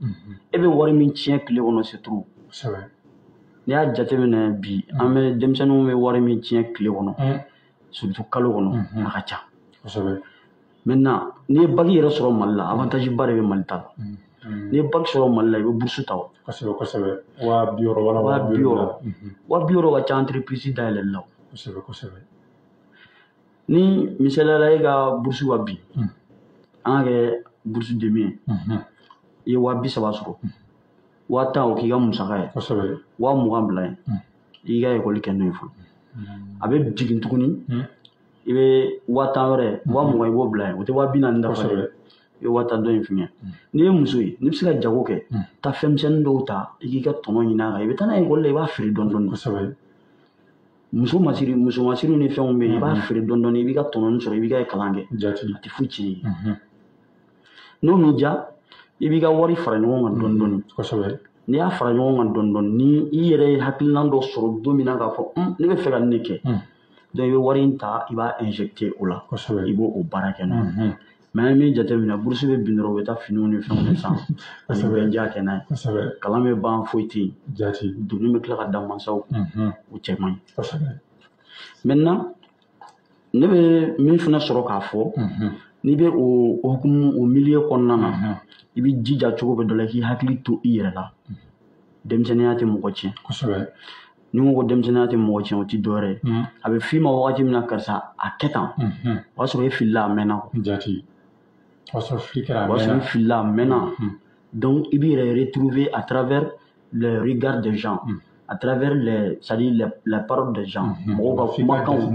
E bɛ wari min tiɲɛ tile kɔnɔ, c'est trop. N'i y'a jateminɛ bi, an bɛ denmisɛnninw bɛ wari min tiɲɛ tile kɔnɔ, surtout kalo kɔnɔ, a ka ca. Maintenant, n'i ye bac yɛrɛ sɔrɔ Mali la, avantage ba de bɛ Mali ta la. N'i ye bac sɔrɔ Mali la, i bɛ bourse ta o. Kosɛbɛ kosɛbɛ. 60 000 wala 60 000. 60 000 ka ca entreprise dayɛlɛli la o. Kosɛbɛ kosɛbɛ. Ni misaliya la, e ka bourse ka bin, an ka kɛ bourse demi ye, i ye 30 000 sɔrɔ, 10 000 o k'i ka musaka ye, 20 000 bila yen, i ka ekɔli kɛ n'o ye fɔlɔ. A bɛ jigin tuguni, i bɛ 10 000 wɛrɛ, 20 000 i b'o bila yen, o tɛ 40 000 dafa dɛ. I bɛ 10 000 dɔ in fɛngɛ. N'i ye muso ye, n'i bɛ se ka jago kɛ, taa fɛnmisɛnnin dɔw ta, i k'i ka tɔnɔ ɲini a kan, i bɛ taa n'a ye ekɔli la, i b'a feere dɔɔni dɔɔni. Muso masiri, muso masiriw ni fɛnw bɛ yen, i b'a feere dɔɔni dɔɔni, i b'i ka tɔnɔ sɔrɔ, i b'i ka kalan kɛ. A tɛ foyi tiɲɛ i ye. N'o m'i diya, i b'i ka wari fara ɲɔgɔn kan dɔɔni dɔɔni. N'i y'a fara ɲɔgɔn kan dɔɔni dɔɔni, ni i yɛrɛ ye hakilina dɔ sɔrɔ don min na k'a fɔ ne bɛ fɛ ka nin de kɛ, donc i bɛ wari in ta, i b'a injecter o la, i b'o o baara kɛ n'o ye. Mais an ye min jateminɛ, bourse bɛ bin dɔrɔn, u bɛ taa finiw ni fɛnw de san, ani bɛ ja kɛ n'a ye. Kalan bɛ ban, foyi tɛ yen. Doni bɛ tila ka da mansaw kun, o cɛ man ɲi. Maintenant, ne bɛ min fana sɔrɔ k'a fɔ, n'i bɛ o hukumu, o milieu kɔnɔna na, i bɛ jija cogo bɛɛ dɔ la k'i hakili to i yɛrɛ la. Denmisɛnninya tɛ mɔgɔ tiɲɛ. Ni n ko denmisɛnninya tɛ mɔgɔ tiɲɛ, o tɛ dɔwɛrɛ ye. A bɛ f'i ma wagati min na, karisa a kɛ tan, o y'a sɔrɔ e filila a mɛnna. O y'a sɔrɔ fili kɛra a mɛnna. O y'a sɔrɔ i filila a mɛnna. Donc i b'i yɛrɛ retrouver à travers le regard des gens, à travers les, c'est-à-dire les paroles des gens. Mɔgɔw ka kumakanw.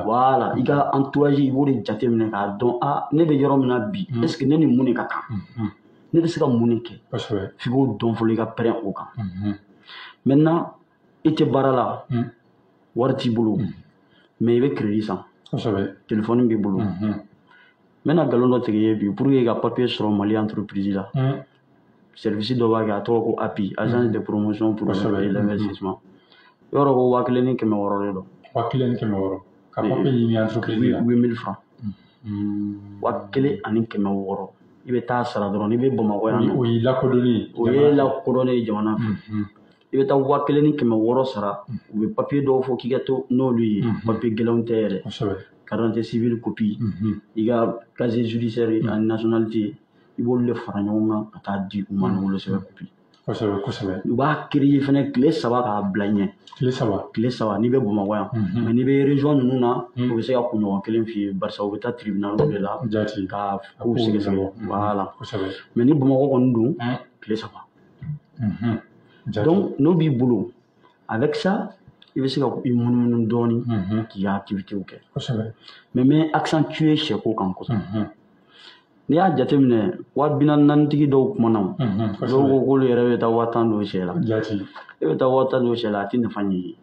Voilà, i ka entourage, i b'o de jateminɛ k'a dɔn, a ne bɛ yɔrɔ min na bi, est-ce que ne ni mun de ka kan? Ne bɛ se ka mun de kɛ? F'i k'o dɔn fɔlɔ, i ka pɛrɛn o kan. Maintenant, i tɛ baara la, wari t'i bolo, mais i bɛ crédit san. Téléphone b'i bolo. N bɛna nkalon dɔ tigɛ i ye bi, pour que ka papier sɔrɔ Mali entreprise la. Service dɔ b'a kɛ, a tɔgɔ ko API, agence de promotion pour l'investissement. I b'a dɔn ko 1600 de don. 1600. Ka papier ɲini entreprise la. 8000 francs. 1600. I bɛ taa sara dɔrɔn, n'i bɛ Bamakɔ yan nɔ. O y'i lakodɔnnen ye. O ye lakodɔnnen ye jamana fɛ. I bɛ taa 1600 sara, u bɛ papier dɔw fɔ k'i ka to n'olu ye, papier gɛlɛnw tɛ yɛrɛ. Carte d'identité civile copie, i ka casier judiciaire ani nationalité, i b'olu de fara ɲɔgɔn kan ka taa di u ma ni wolosɛbɛn copie. Kosɛbɛ kosɛbɛ. U b'a créer fɛnɛ tile 3 k'a bila ɲɛ. Tile 3. Tile 3 n'i bɛ Bamakɔ yan. Mais n'i bɛ région ninnu na, u bɛ se ka kunɲɔgɔn kelen f'i ye, barisa u bɛ taa tribunal de la. Ka kow sɛgɛsɛgɛ. Voilà. Mais ni Bamakɔ kɔni don, tile 3. Donc n'o b'i bolo, avec ça, i bɛ se ka i munumunu dɔɔni k'i ka activité kɛ. Mais n bɛ accentuer sɛko kan kosɛbɛ. N'i y'a jateminɛ, 40 000 tigi dɔw kumana o, dɔw ko k'olu yɛrɛ bɛ taa 10 000 don sɛ la. E bɛ taa 10 000 don sɛ la, a tɛ nafa ɲɛ i ye.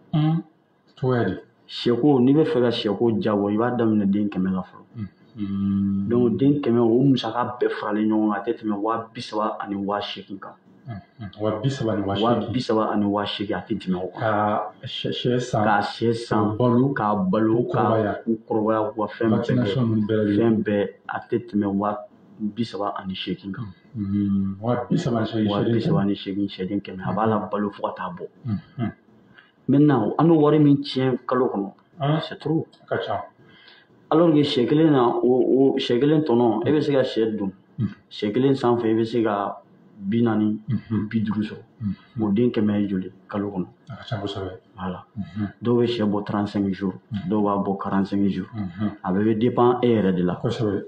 Cogoya di? Sɛko, n'i bɛ fɛ ka sɛko jabɔ, i b'a daminɛ den 100 la fɔlɔ. Donc den 100, o musaka bɛɛ faralen ɲɔgɔn kan, a tɛ tɛmɛ 30 000 ani 80 000 kan. 30 000 ani 80 000. 30 000 ani 80 000, a tɛ tɛmɛ o kan. Ka sɛ san. Ka sɛ san. K'a balo. K'a k'u kɔrɔbaya, k'u ka fɛn bɛɛ kɛ. Fɛn bɛɛ, a tɛ tɛmɛ 38 000 kan. 38 000. 38 000, sɛden 100, a b'a la balo fo ka taa bɔ. Maintenant, an bɛ wari min tiɲɛ kalo kɔnɔ, c'est trop. Ka ca. Alors que sɛ kelen na, o sɛ kelen tɔnɔ, e bɛ se ka sɛ dun. Sɛ kelen sanfɛ, i bɛ se ka 40, 50 sɔrɔ. O den 100 ye joli kalo kɔnɔ? A ka ca kosɛbɛ. Voilà. Dɔw bɛ sɛ bɔ 35 jours, dɔw b'a bɔ 45 jours. A bɛɛ bɛ dépend e yɛrɛ de la. Kosɛbɛ.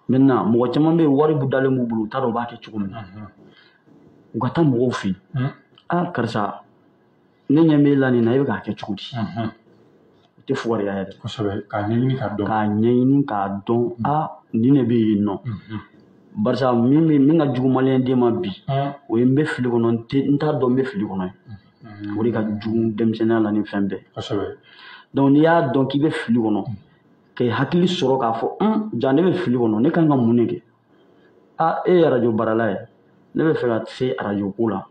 Maintenant, mɔgɔ caman bɛ yen, wari bu dalen b'u bolo, u t'a dɔn u b'a kɛ cogo min na. U ka taa mɔgɔw fɛ yen. Ah, karisa, ne ɲɛ b'e la nin na, e bɛ k'a kɛ cogo di? O tɛ fugariya yɛrɛ. Kosɛbɛ. K'a ɲɛɲini k'a dɔn. K'a ɲɛɲini k'a dɔn, ah, nin de bɛ yen nɔ. Barisa min ka jugu maliyɛn den ma bi, o ye n bɛ fili kɔnɔ, n t'a dɔn n bɛ fili kɔnɔ ye. O de ka jugu denmisɛnninya la ni fɛn bɛɛ. Donc n'i y'a dɔn k'i bɛ fili kɔnɔ, k'i hakili sɔrɔ k'a fɔ, ja ne bɛ fili kɔnɔ, ne kan ka mun de kɛ? Ah, e ye arajo baarala ye, Ne bɛ fɛ ka se arajo ko la,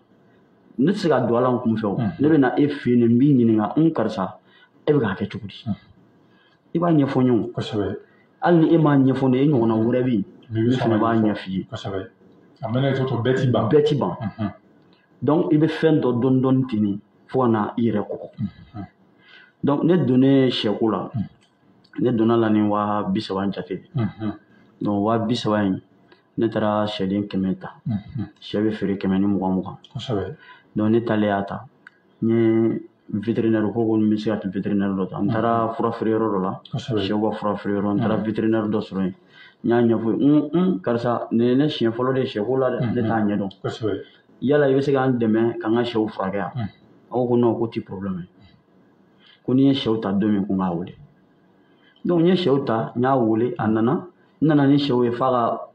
ne tɛ se ka don a la n kun fɛ o. Ne bɛ na e fɛ yen, n b'i ɲininka, n karisa, e bɛ k'a kɛ cogo di? I b'a ɲɛfɔ n ye o. Kosɛbɛ. Hali ni e m'a ɲɛfɔ ne ye, e ɲɔgɔnna wɛrɛ bɛ yen, min fana b'a ɲɛf'i ye. Kosɛbɛ. A mana to bɛɛ ti ban. Bɛɛ ti ban. Donc i bɛ fɛn dɔ dɔɔni dɔɔni ten fo ka na i yɛrɛ kɔgɔ. Donc ne donnen sɛko la, ne donna la ni 30,000 jate. Donc 30,000 in, ne taara sɛden 100 ta. Sɛ bɛ feere 120 20. Kosɛbɛ. Donc ne taalen y'a ta, n ye vétérinaire ko n bɛ se ka taa vétérinaire dɔ ta. N taara fura feere yɔrɔ dɔ la, sɛw ka fura feere yɔrɔ, n taara vétérinaire dɔ sɔrɔ yen. N y'a ɲɛfɔ ye, n karisa, nin ye ne siɲɛ fɔlɔ de ye sɛko la dɛ, ne t'a ɲɛdɔn. Kosɛbɛ. Yala i bɛ se k'an dɛmɛ k'an ka sɛw furakɛ yan? A ko non, ko ti problème ye. Ko ni n ye sɛw ta don min, ko n k'a wele. Donc n ye sɛw ta, n y'a wele, a nana, n nana ni sɛw ye f'a ka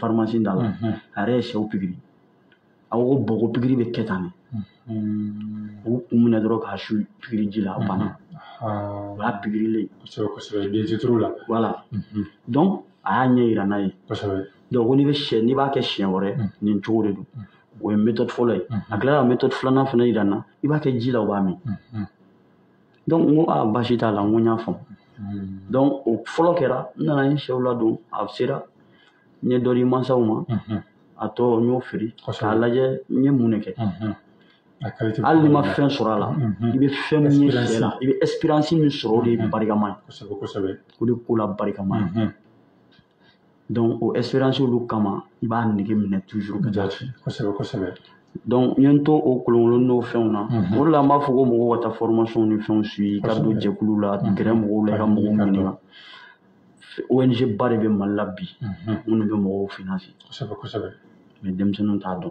pharmacie da la. A yɛrɛ ye sɛw pikiri. A ko bon, ko pikiri bɛ kɛ tan de. U kun minɛ dɔrɔn k'a su pikiri ji la, a banna. O y'a pikirilen. Kosɛbɛ kosɛbɛ, den tɛ la. Voilà. Donc a y'a ɲɛ yira n'a ye. Kosɛbɛ. Donc ko n'i bɛ sɛ, n'i b'a kɛ siɲɛ wɛrɛ, nin cogo de don. O ye méthode fɔlɔ ye. A tilala ka méthode filanan fana yira n na, i b'a kɛ ji la, o b'a min. Donc n ko aa baasi t'a la, n ko n y'a faamu. Donc o fɔlɔ kɛra, n nana n ye sɛw ladon, a sera, n ye dɔ di mansaw ma, a tɔ n y'o feere k'a lajɛ n ye mun de kɛ. Hali n'i ma fɛn sɔrɔ a la, i bɛ fɛn min ye sɛ la, i bɛ expérience min sɔrɔ, o de ye barikama ye. Kosɛbɛ kosɛbɛ. O de ko la barikama ye. Donc o expérience olu kama, i b'a nege minɛ toujours ka taa. Kosɛbɛ kosɛbɛ. Donc n ye n to o kolonkolon n'o fɛnw na. O de la n b'a fɔ ko mɔgɔw ka taa formation ni fɛnw suit, i ka don jɛkulu la, gɛrɛ mɔgɔw la, i ka mɔgɔw ɲininka. ONG ba de bɛ Mali la bi, minnu bɛ mɔgɔw financer. Kosɛbɛ kosɛbɛ. Mais denmisɛnninw t'a dɔn.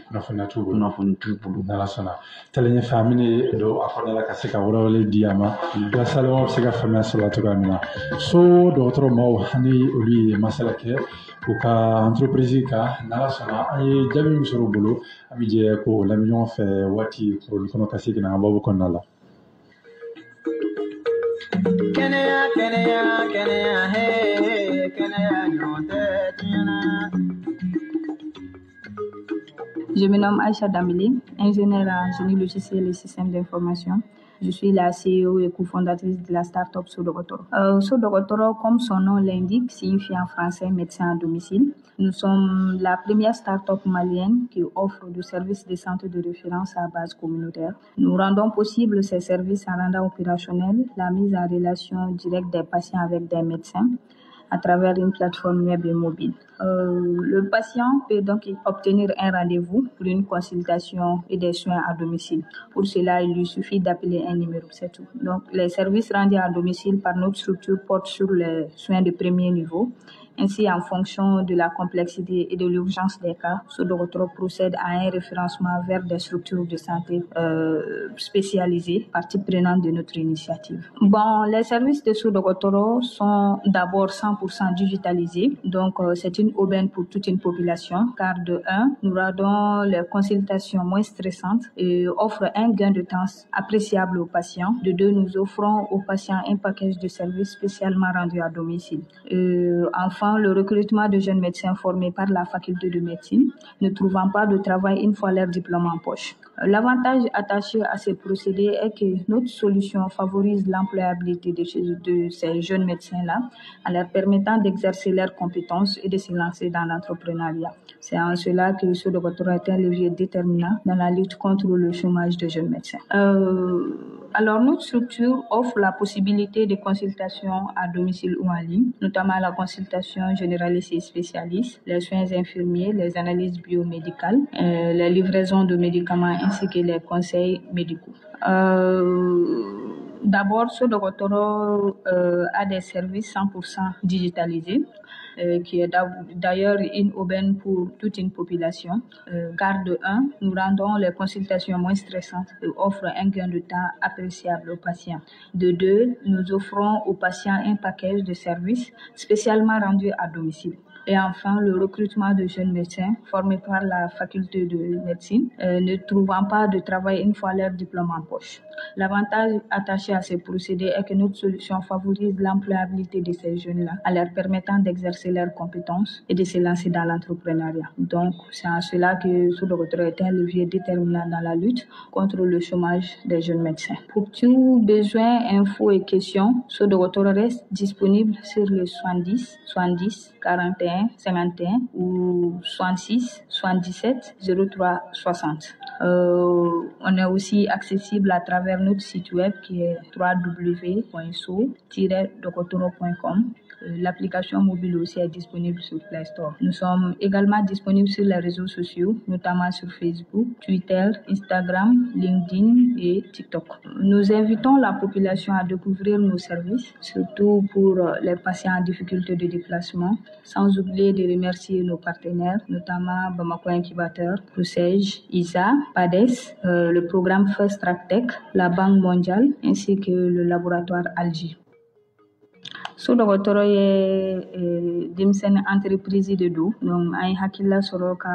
Kunnafoniya t'u bolo. Kunnafoni t'u bolo. N'Ala sɔnna. Taalen ɲɛfɛ, an bɛna don a kɔnɔna la ka se ka walawalali di a ma, walasa bɛ se ka faamuya sɔrɔ cogoya min na. So dɔgɔtɔrɔ maaw ani olu ye masala kɛ u ka entreprise kan. N'Ala sɔnna, an ye jaabi min sɔrɔ u bolo, an bɛ jɛ k'o lamɛn ɲɔgɔn fɛ waati kurun kɔnɔ ka se ka na an ka baabu kɔnɔna la. Kɛnɛya kɛnɛya kɛnɛya he, kɛnɛya ɲɔgɔn tɛ diɲɛ na. Je me nomme Aïcha Dambélé, ingénieure en génie logiciel et système d'information. Je suis la CEO et cofondatrice de la start-up Sodokotoro. Sodokotoro, comme son nom l'indique, signifie en français médecin à domicile. Nous sommes la première start-up malienne qui offre du service de santé de référence à base communautaire. Nous rendons possible ces services en rendant opérationnel la mise en relation directe des patients avec des médecins à travers une plateforme web et mobile. Le patient peut donc obtenir un rendez-vous pour une consultation et des soins à domicile. Pour cela, il lui suffit d'appeler un numéro, c'est tout. Donc, les services rendus à domicile par notre structure portent sur les soins de premier niveau. Ainsi, en fonction de la complexité et de l'urgence des cas, Sodokotoro procède à un référencement vers des structures de santé spécialisées, partie prenante de notre initiative. Bon, les services de Sodokotoro sont d'abord 100% digitalisés, donc c'est une aubaine pour toute une population, car de 1, nous rendons les consultations moins stressantes et offre un gain de temps appréciable aux patients. De 2, nous offrons aux patients un package de services spécialement rendu à domicile. Enfin, le recrutement de jeunes médecins formés par la faculté de médecine ne trouvant pas de travail une fois leur diplôme en poche. L'avantage attaché à ces procédés est que notre solution favorise l'employabilité de ces jeunes médecins-là en leur permettant d'exercer leurs compétences et de se lancer dans l'entrepreneuriat. C'est en cela que Sodokotoro est un levier déterminant dans la lutte contre le chômage de jeunes médecins. Alors, notre structure offre la possibilité de consultations à domicile ou en ligne, notamment la consultation généraliste et spécialiste, les soins infirmiers, les analyses biomédicales, les livraisons de médicaments ainsi que les conseils médicaux. D'abord, Sodokotoro a des services 100% digitalisés, qui est d'ailleurs une aubaine pour toute une population. Car de 1, nous rendons les consultations moins stressantes et offre un gain de temps appréciable aux patients. De 2, nous offrons aux patients un package de services spécialement rendu à domicile. Et enfin, le recrutement de jeunes médecins formés par la faculté de médecine, ne trouvant pas de travail une fois leur diplôme en poche. L'avantage attaché à ces procédés est que notre solution favorise l'employabilité de ces jeunes-là en leur permettant d'exercer leurs compétences et de se lancer dans l'entrepreneuriat. Donc, c'est en cela que So Dɔgɔtɔrɔ est un levier déterminant dans la lutte contre le chômage des jeunes médecins. Pour tout besoin, infos et questions, So Dɔgɔtɔrɔ reste disponible sur le 70 70 41 51 ou 66 77 03 60. On est aussi accessible à travers notre site web qui est www.so-dɔgɔtɔrɔ.com. L'application mobile aussi est disponible sur Play Store. Nous sommes également disponibles sur les réseaux sociaux, notamment sur Facebook, Twitter, Instagram, LinkedIn et TikTok. Nous invitons la population à découvrir nos services, surtout pour les patients en difficulté de déplacement, sans oublier de remercier nos partenaires, notamment Bamako Incubateur, PROCEJ, ISA, PADES, le programme First Track Tech, la Banque mondiale, ainsi que le laboratoire Algi. So dɔgɔtɔrɔ ye denmisɛnnin entreprise de don. Donc an ye hakilila sɔrɔ ka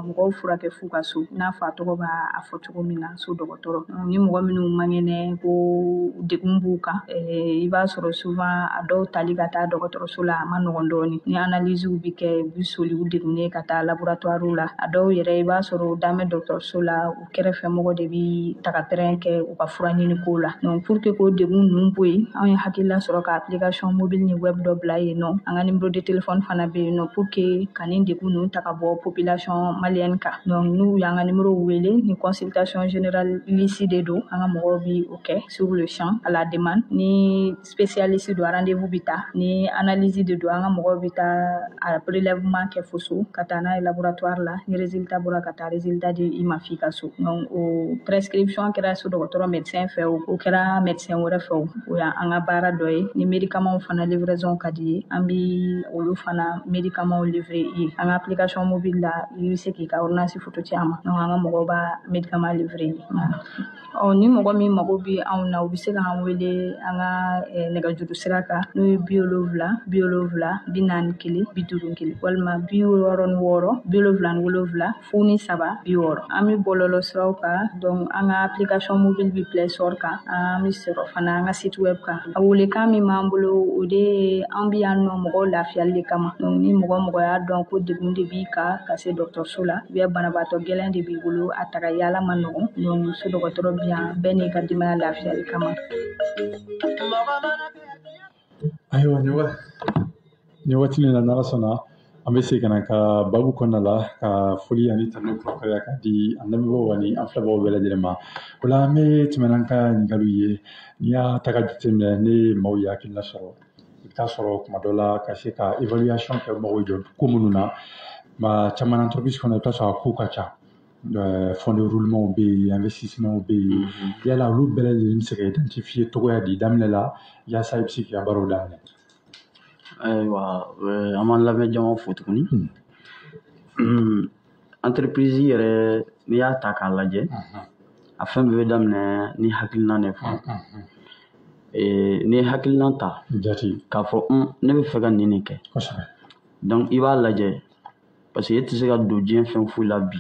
mɔgɔw furakɛ f'u ka so, i n'a fɔ a tɔgɔ b'a a fɔ cogo min na, so dɔgɔtɔrɔ. Ni mɔgɔ minnu man kɛnɛ, ko degun b'u kan, i b'a sɔrɔ souvent a dɔw tali ka taa dɔgɔtɔrɔso la a ma nɔgɔn dɔɔni. Ni analysew bi kɛ, u bi soli u degunnen ka taa laboratoire la. A dɔw yɛrɛ, i b'a sɔrɔ u dan bɛ dɔgɔtɔrɔso la, u kɛrɛfɛ mɔgɔ de bi taga pɛrɛn kɛ u ka fura ɲini ko la. Donc pour que k'o degun ninnu bɔ yen, anw ye hakilila sɔrɔ ka application mobile ni web dɔ bila yen nɔ. An ka numéro de téléphone fana bɛ yen nɔ pour que ka nin degun ninnu ta ka bɔ population malienne kan. Donc n'u y'an ka numéro wele, ni consultation généraliste de don, an ka mɔgɔw bi o kɛ sur le champ à la demande. Ni spécialiste don, rendez-vous bi ta. Ni analyse de don, an ka mɔgɔw bi taa a prélèvement kɛ fo so ka taa n'a ye laboratoire la. Ni résultat bɔra, ka taa résultat di i ma f'i ka so. Donc o prescription kɛra so dɔgɔtɔrɔ médecin fɛ o, o kɛra médecin wɛrɛ fɛ o, o y'an ka baara dɔ ye. Ni médicament fana livraison ka di ye, an bi olu fana médicament livrer i ye. An ka application mobile la, i bɛ se k'i ka ordonnance photo ci an ma. Donc an ka mɔgɔw b'a médicament livrer i ye. Ɔ, ni mɔgɔ min mago bɛ anw na, u bɛ se k'an wele an ka nɛgɛjuru sira kan, n'o ye 70 70 41 51 walima 66 77 03 60. An bɛ bɔlɔlɔ siraw kan. Donc an ka application mobile bi Play Store kan, an bɛ sɔrɔ fana an ka site web kan. A welekan min b'an bolo, o de ye an bɛ yan nɔ mɔgɔw lafiyali de kama. Donc ni mɔgɔ mɔgɔ y'a dɔn ko degun de b'i kan ka se dɔgɔtɔrɔso la, ou bien banabaatɔ gɛlɛn de b'i bolo, a taga yala ma nɔgɔn, donc so dɔgɔtɔrɔ bɛ yan bɛɛ n'i ka denbaya lafiyali kama. Ayiwa, nin waati min na, n'Ala sɔnna, an bɛ segin ka na ka babu kɔnɔna la ka foli ani tanu kurakuraya ka di an lamɛnbagaw ani an filɛbagaw bɛɛ lajɛlen ma. O la, an bɛ tɛmɛ n'an ka ɲininkaliw ye. N'i y'a ta ka jateminɛ, ne ye maaw ye hakilina sɔrɔ, i bɛ taa sɔrɔ kuma dɔ la ka se ka évaluation kɛ, mɔgɔw jɔ ko minnu na, maa caman entreprise kɔnɔ, i bɛ taa sɔrɔ a ko ka ca, fonds de roulement bɛ yen, investissement bɛ yen. Yala olu bɛɛ lajɛlen bɛ se ka identifier cogoya di daminɛ la, yaasa i bɛ se k'i ka baaraw daminɛ? Ayiwa, an b'an lamɛn jamaw fo tuguni. Entreprise yɛrɛ, n'i y'a ta k'a lajɛ, a fɛn bɛɛ bɛ daminɛ ni hakilina de fɔlɔ. N'i ye hakilina ta k'a fɔ ne bɛ fɛ ka nin de kɛ, donc i b'a lajɛ, parce que e tɛ se ka don diɲɛ fɛn foyi la bi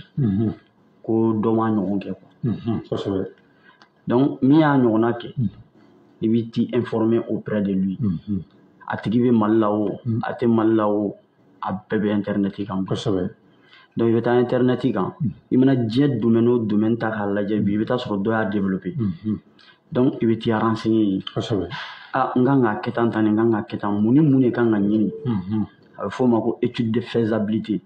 ko dɔ m'a ɲɔgɔn kɛ quoi. Donc min y'a ɲɔgɔnna kɛ, i b'i t'i informer auprès de lui. A tigi bɛ Mali la o, a tɛ Mali la o, a bɛɛ bɛ internet kan. Donc i bɛ taa internet kan, i mana diɲɛ domaine o domaine ta k'a lajɛ bi, i bɛ taa sɔrɔ dɔ y'a développer. Donc i bɛ t'i renseigner yen. Ah, n kan k'a kɛ tan tan, n kan k'a kɛ tan, mun ni mun de kan ka ɲini? A bɛ f'o ma ko étude de faisabilité.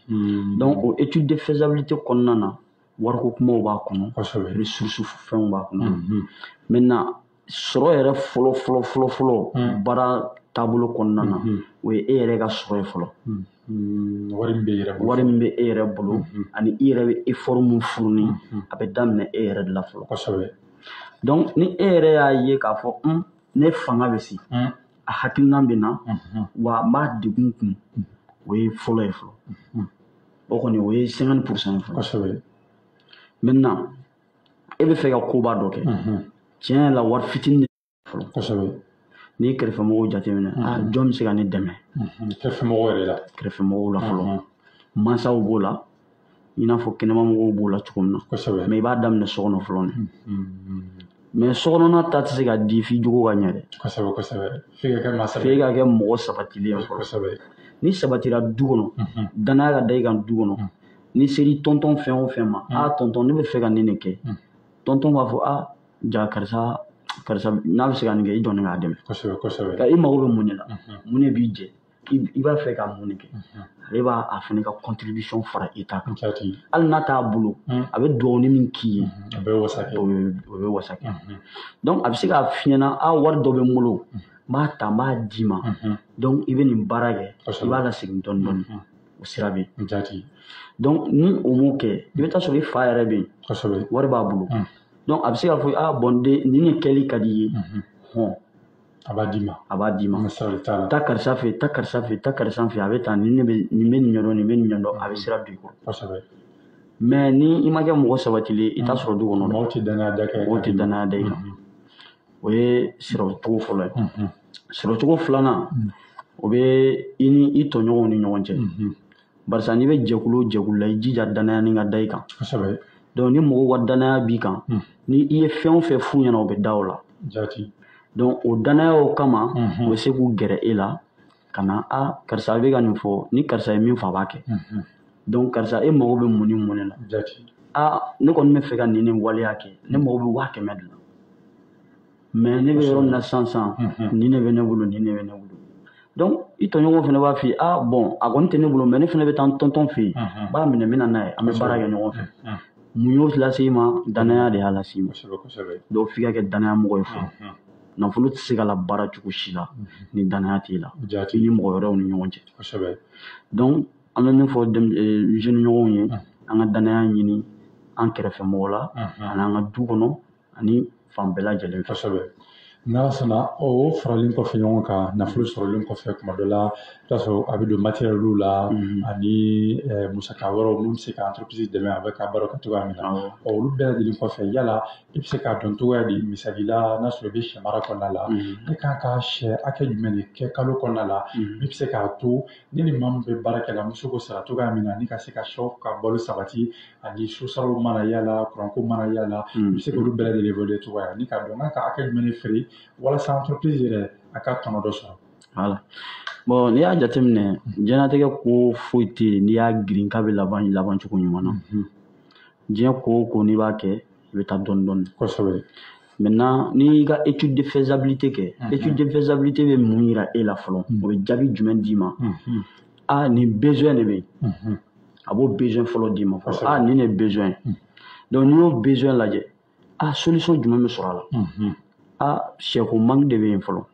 Donc o étude de faisabilité kɔnɔna na, wariko kumaw b'a kɔnɔ, ressource fɛnw b'a kɔnɔ. Maintenant, sɔrɔ yɛrɛ fɔlɔ fɔlɔ fɔlɔ fɔlɔ baara taabolo kɔnɔna na, o ye e yɛrɛ ka sɔrɔ ye fɔlɔ. Wari min bɛ e yɛrɛ bolo. Wari min bɛ e yɛrɛ bolo, ani i yɛrɛ bɛ effort mun fourni, a bɛ daminɛ e yɛrɛ de la fɔlɔ. Donc ni e yɛrɛ y'a ye k'a fɔ ne fanga bɛ se, a hakilina bɛ na, wa n b'a degun kun, o ye fɔlɔ ye fɔlɔ. O kɔni, o ye 50% ye fɔlɔ. Maintenant, e bɛ fɛ ka koba dɔ kɛ, tiɲɛ yɛrɛ la, wari fitinin de fɔlɔ. N'i ye kɛrɛfɛmɔgɔw jateminɛ, a jɔn bɛ se ka ne dɛmɛ? Kɛrɛfɛmɔgɔw yɛrɛ la. Kɛrɛfɛmɔgɔw la fɔlɔ. Mansaw b'o la, i n'a fɔ kɛnɛmamɔgɔw b'o la cogo min na. Mais i b'a daminɛ so kɔnɔ fɔlɔ de. Mais sokɔnɔna ta tɛ se ka di f'i jogo ka ɲɛ dɛ. Kosɛbɛ kosɛbɛ. F'i ka kɛ maa F'e ka kɛ mɔgɔ sabatilen ye fɔlɔ. Ni sabatira du kɔnɔ, danaya ka da i kan du kɔnɔ. N'i ser'i tɔntɔn fɛn o fɛn ma, a tɔntɔn ne bɛ fɛ ka nin de kɛ. Tɔntɔn b'a fɔ a ja karisa karisa n'a bɛ se ka nin kɛ i jɔ ne k'a dɛmɛ. Kosɛbɛ kosɛbɛ. Ka i mago bɛ mun de la? Mun de b'i jɛ? I b'a fɛ ka mun de kɛ? Ale b'a a fana ka contribution fara i ta kan. Hali n'a t'a bolo, a bɛ dugawuni min k'i ye, a bɛ wasa kɛ. O bɛ wasa kɛ. Donc a bɛ se k'a f'i ɲɛna, a wari dɔ bɛ n bolo, n b'a ta n b'a d'i ma. Donc i bɛ nin baara kɛ, i b'a lasegin dɔɔni dɔɔni. O sira bɛ yen. Donc ni o m'o kɛ, i bɛ taa sɔrɔ i fa yɛrɛ bɛ yen. Wari b'a bolo. Donc a bɛ se k'a fɔ a bon den nin de kɛli ka di i ye. Hɔn. A b'a d'i ma. A b'a d'i ma. Misali t'a la. Taa karisa fɛ, taa karisa fɛ, taa karisa fɛ, a bɛ taa nin de bɛ nin bɛ nin ɲɛdɔn, nin bɛ nin ɲɛdɔn, a bɛ sira don i kɔrɔ. Mais ni i ma kɛ mɔgɔ sabatilen ye, i t'a sɔrɔ du kɔnɔ. Mɔgɔw tɛ danaya da kan. Mɔgɔw tɛ danaya da i kan. O ye sɔrɔcogo fɔlɔ ye. Sɔrɔcogo filanan, o bɛ i ni i tɔɲɔgɔnw ni ɲɔgɔn cɛ. Barisa n'i bɛ jɛkulu o jɛkulu la, i jija danaya ni ka da i kan. Donc ni mɔgɔw ka danaya b'i kan, ni i ye fɛn o fɛn f'u ɲɛna, u bɛ da o la. Donc o danayaw kama, u bɛ se k'u gɛrɛ e la ka na, a karisa bɛ ka nin fɔ, ni karisa ye min fɔ a b'a kɛ. Donc karisa e mago bɛ mun ni mun de la? A ne kɔni bɛ fɛ ka nin nin waleya kɛ, ne mago bɛ 100 000 de la. Mais ne bɛ yɔrɔ min na sisan sisan, nin de bɛ ne bolo, nin de bɛ ne bolo. Donc i tɔɲɔgɔnw fana b'a f'i ye, ah bon a kɔni tɛ ne bolo, mais ne fana bɛ taa n tɔntɔn fɛ yen, n b'a minɛ n bɛ na n'a ye, an bɛ baara kɛ ɲɔgɔn fɛ. Mun y'o lase i ma? Danaya de y'a lase i ma. Donc f'i ka kɛ danaya mɔgɔ ye fɔlɔ. Nafolo tɛ se ka labaara cogo si la ni danaya t'e la, i ni mɔgɔ wɛrɛw ni ɲɔgɔn cɛ. Donc an bɛ min fɔ jeune ɲɔgɔnw ye, an ka danaya ɲini an kɛrɛfɛ mɔgɔ la, ani an ka du kɔnɔ, ani fan bɛɛ lajɛlen fɛ. N'Ala sɔnna, o faralen kɔfɛ ɲɔgɔn kan, nafolo sɔrɔlen kɔfɛ, kuma dɔ la i bɛ t'a sɔrɔ a bɛ don matériel la ani musaka wɛrɛw minnu bɛ se ka entreprise dɛmɛ a bɛ ka baara kɛ cogoya min na. Olu bɛɛ lajɛlen kɔfɛ, yala i bɛ se k'a dɔn cogoya di, misali la n'a sɔrɔ i bɛ sɛ mara kɔnɔna la, ne kan ka sɛ hakɛ jumɛn de kɛ kalo kɔnɔna la min bɛ se k'a to ne ni maa min bɛ baara kɛ la, n bɛ se k'o sara cogoya min na, ni ka se ka sɛw ka balo sabati, ani so saraw mana yala, kuranko mana yala, i bɛ se k'olu bɛɛ lajɛlen évaluer cogoya ni k'a dɔn n kan ka hakɛ jumɛn de feere walasa entreprise yɛrɛ a ka tɔnɔ dɔ sɔrɔ. Voilà. Bon, n'i y'a jateminɛ, diɲɛlatigɛ ko foyi tɛ yen n'i y'a girin k'a bɛ laban laban cogo ɲuman na. Diɲɛ ko o ko n'i b'a kɛ, i bɛ taa dɔɔni dɔɔni. Maintenant, n'i y'i ka étude de faisabilité kɛ, étude de faisabilité bɛ mun yira e la fɔlɔ? O bɛ jaabi jumɛn d'i ma? Ah, nin besoin de bɛ yen. A b'o besoin fɔlɔ d'i ma fɔlɔ. Ah, nin de ye besoin ye. Donc n'i y'o besoin lajɛ, ah, solution jumɛn bɛ sɔrɔ a la? Ah, sɛko manque de bɛ yen fɔlɔ.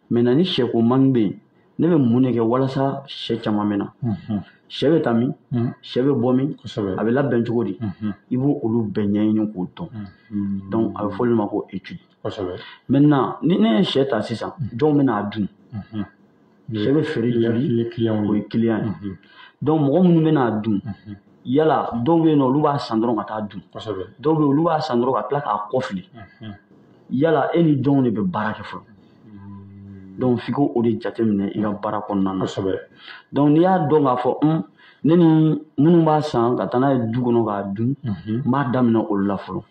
Maintenant ni sɛko manque bɛ yen, ne bɛ mun de kɛ walasa sɛ caman bɛ na? Sɛ bɛ taa min? Sɛ bɛ bɔ min? A bɛ labɛn cogo di? I b'o olu bɛɛ ɲɛɲini k'o dɔn. Donc a bɛ fɔ olu ma ko étude. Maintenant ni ne ye sɛ ta sisan, jɔnw bɛ n'a dun? Sɛ bɛ feere joli? O ye client ye. Donc mɔgɔ minnu bɛ n'a dun, yala dɔw bɛ yen nɔ olu b'a san dɔrɔn ka taa dun. Dɔw bɛ yen olu b'a san dɔrɔn ka tila k'a kɔ fili. Yala e ni jɔnw de bɛ baara kɛ fɔlɔ? Donc f'i k'o de jateminɛ i ka baara kɔnɔna na. Donc n'i y'a dɔn k'a fɔ ne ni minnu b'a san ka taa n'a ye du kɔnɔ k'a dun, n b'a daminɛ olu la fɔlɔ.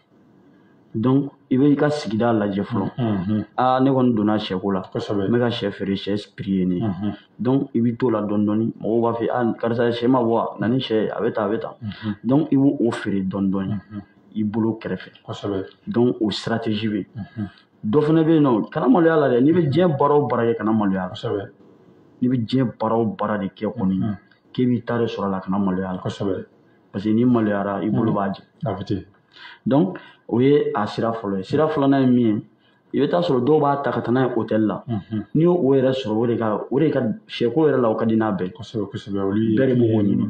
Donc i bɛ i ka sigida lajɛ fɔlɔ. Aa ne kɔni donna sɛko la. N bɛ ka sɛ feere, sɛ prix ye nin ye. Donc i b'i t'o la dɔɔni dɔɔni. Mɔgɔw b'a fɔ ah karisa sɛ ma bɔ wa? Na ni sɛ ye, a bɛ tan a bɛ tan. Donc i b'o o feere dɔɔni dɔɔni i bolo kɛrɛfɛ. Donc o stratégie bɛ yen. Dɔ fana bɛ yen nɔ, kana maloya la dɛ, n'i bɛ diɲɛ baara o baara kɛ, kana maloya la. N'i bɛ diɲɛ baara o baara de kɛ kɔni, k'e b'i ta de sɔrɔ a la, kana maloya la. Parce que n'i maloyara, i bolo b'a jɛ. Donc o ye a sira fɔlɔ ye. Sira filanan ye min ye, i bɛ taa sɔrɔ dɔw b'a ta ka taa n'a ye hôtel la. N'i y'o yɛrɛ sɔrɔ, o de ka sɛko yɛrɛ la, o ka di n'a bɛɛ. Bɛɛ de b'o ɲini.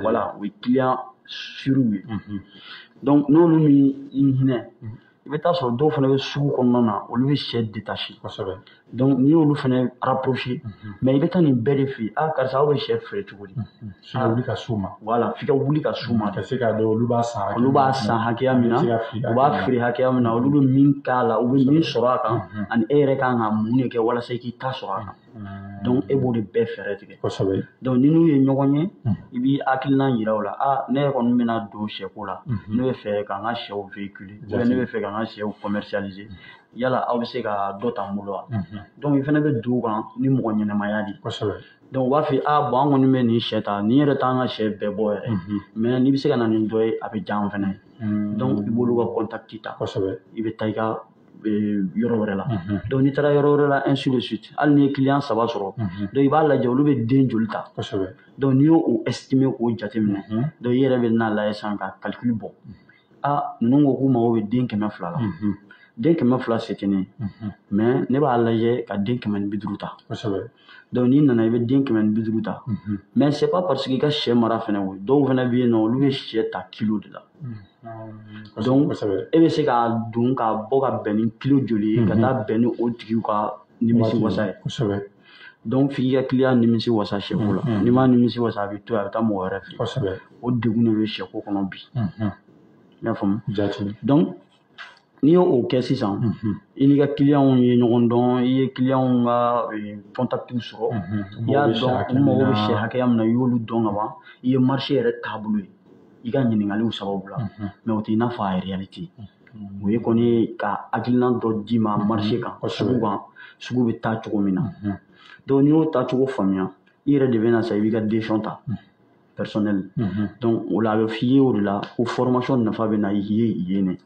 Voilà, o ye client sûrs ye. Donc n'olu min i hinɛ, i bɛ taa sɔrɔ dɔw fana bɛ sugu kɔnɔna na, olu bɛ sɛ détacher. Donc n'i y'olu fana rapprocher, mais i bɛ taa nin bɛɛ de fɛ yen. Ah, karisa, aw bɛ sɛ feere cogo di? F'i ka wuli ka s'u ma. Voilà, f'i ka wuli ka s'u ma. Ka se k'a dɔn olu b'a san hakɛ Olu b'a san hakɛya min na, u b'a feere hakɛya min na, olu bɛ min k'a la, u bɛ min sɔrɔ a kan, ani e yɛrɛ kan ka mun de kɛ walasa i k'i ta sɔrɔ a kan. Donc e b'o de bɛɛ fɛɛrɛ tigɛ. Donc ni n'u ye ɲɔgɔn ye, i b'i hakilina yira u la. Ah, ne yɛrɛ kɔni bɛna don sɛko la, ne bɛ fɛ ka n ka sɛw véhiculer, ou bien ne bɛ fɛ ka n ka sɛw commercialiser. Yala aw bɛ se ka dɔ ta n bolo wa? Donc i fana bɛ don u kan ni mɔgɔ ɲɛnɛmaya de ye. Donc u b'a fɔ, ah bon, an kɔni bɛ nin sɛ ta, nin yɛrɛ t'an ka sɛ bɛɛ bɔ yɛrɛ, mais n'i bɛ se ka na nin dɔ ye, a bɛ diya an fana ye. Donc i b'olu ka contact ta. I bɛ taa i ka yɔrɔ wɛrɛ la. Donc n'i taara yɔrɔ wɛrɛ la, ainsi de suite. Hali n'i ye client 3 sɔrɔ, donc i b'a lajɛ olu bɛ den joli ta. Donc n'i y'o estimer k'o jateminɛ, donc i yɛrɛ bɛ n'a lajɛ sisan ka calcul bɔ. Ah, ninnu ko k'u mago bɛ den 200 la. Den 200 se tɛ ne ye, mais ne b'a lajɛ ka den 150 ta. Donc n'i nana, i bɛ den 150 ta. Mais c'est pas parce que i ka sɛ mara fɛnɛ o. Dɔw fɛnɛ bɛ yen nɔ, olu bɛ sɛ ta kilo de la. Donc e bɛ se k'a don k'a bɔ ka bɛn ni kilo joli ye, ka taa bɛn ni o tigiw ka nimisi wasa ye. Donc f'i ka client nimisi wasa sɛko la. N'i m'a nimisi wasa, a bɛ to yen, a bɛ taa mɔgɔ wɛrɛ fɛ yen. O degun de bɛ sɛko kɔnɔ bi. I y'a faamu? Donc n'i y'o kɛ sisan, i n'i ka clientw ye ɲɔgɔn dɔn, i ye clientw ka contactw sɔrɔ, i y'a dɔn u mago bɛ sɛ hakɛya min na, i y'olu dɔn ka ban, i ye marché yɛrɛ taabolo ye i ka ɲininkaliw sababu la. Mais o tɛ i n'a fɔ a réalité. O ye kɔni ka hakilina dɔ d'i ma marché kan, sugu kan, sugu bɛ taa cogo min na. Donc n'i y'o taacogo faamuya, i yɛrɛ de bɛ na sa, i b'i ka décision ta personnel. Donc o la, a bɛ f'i ye o de la ko formation nafa bɛ na i ye yen de.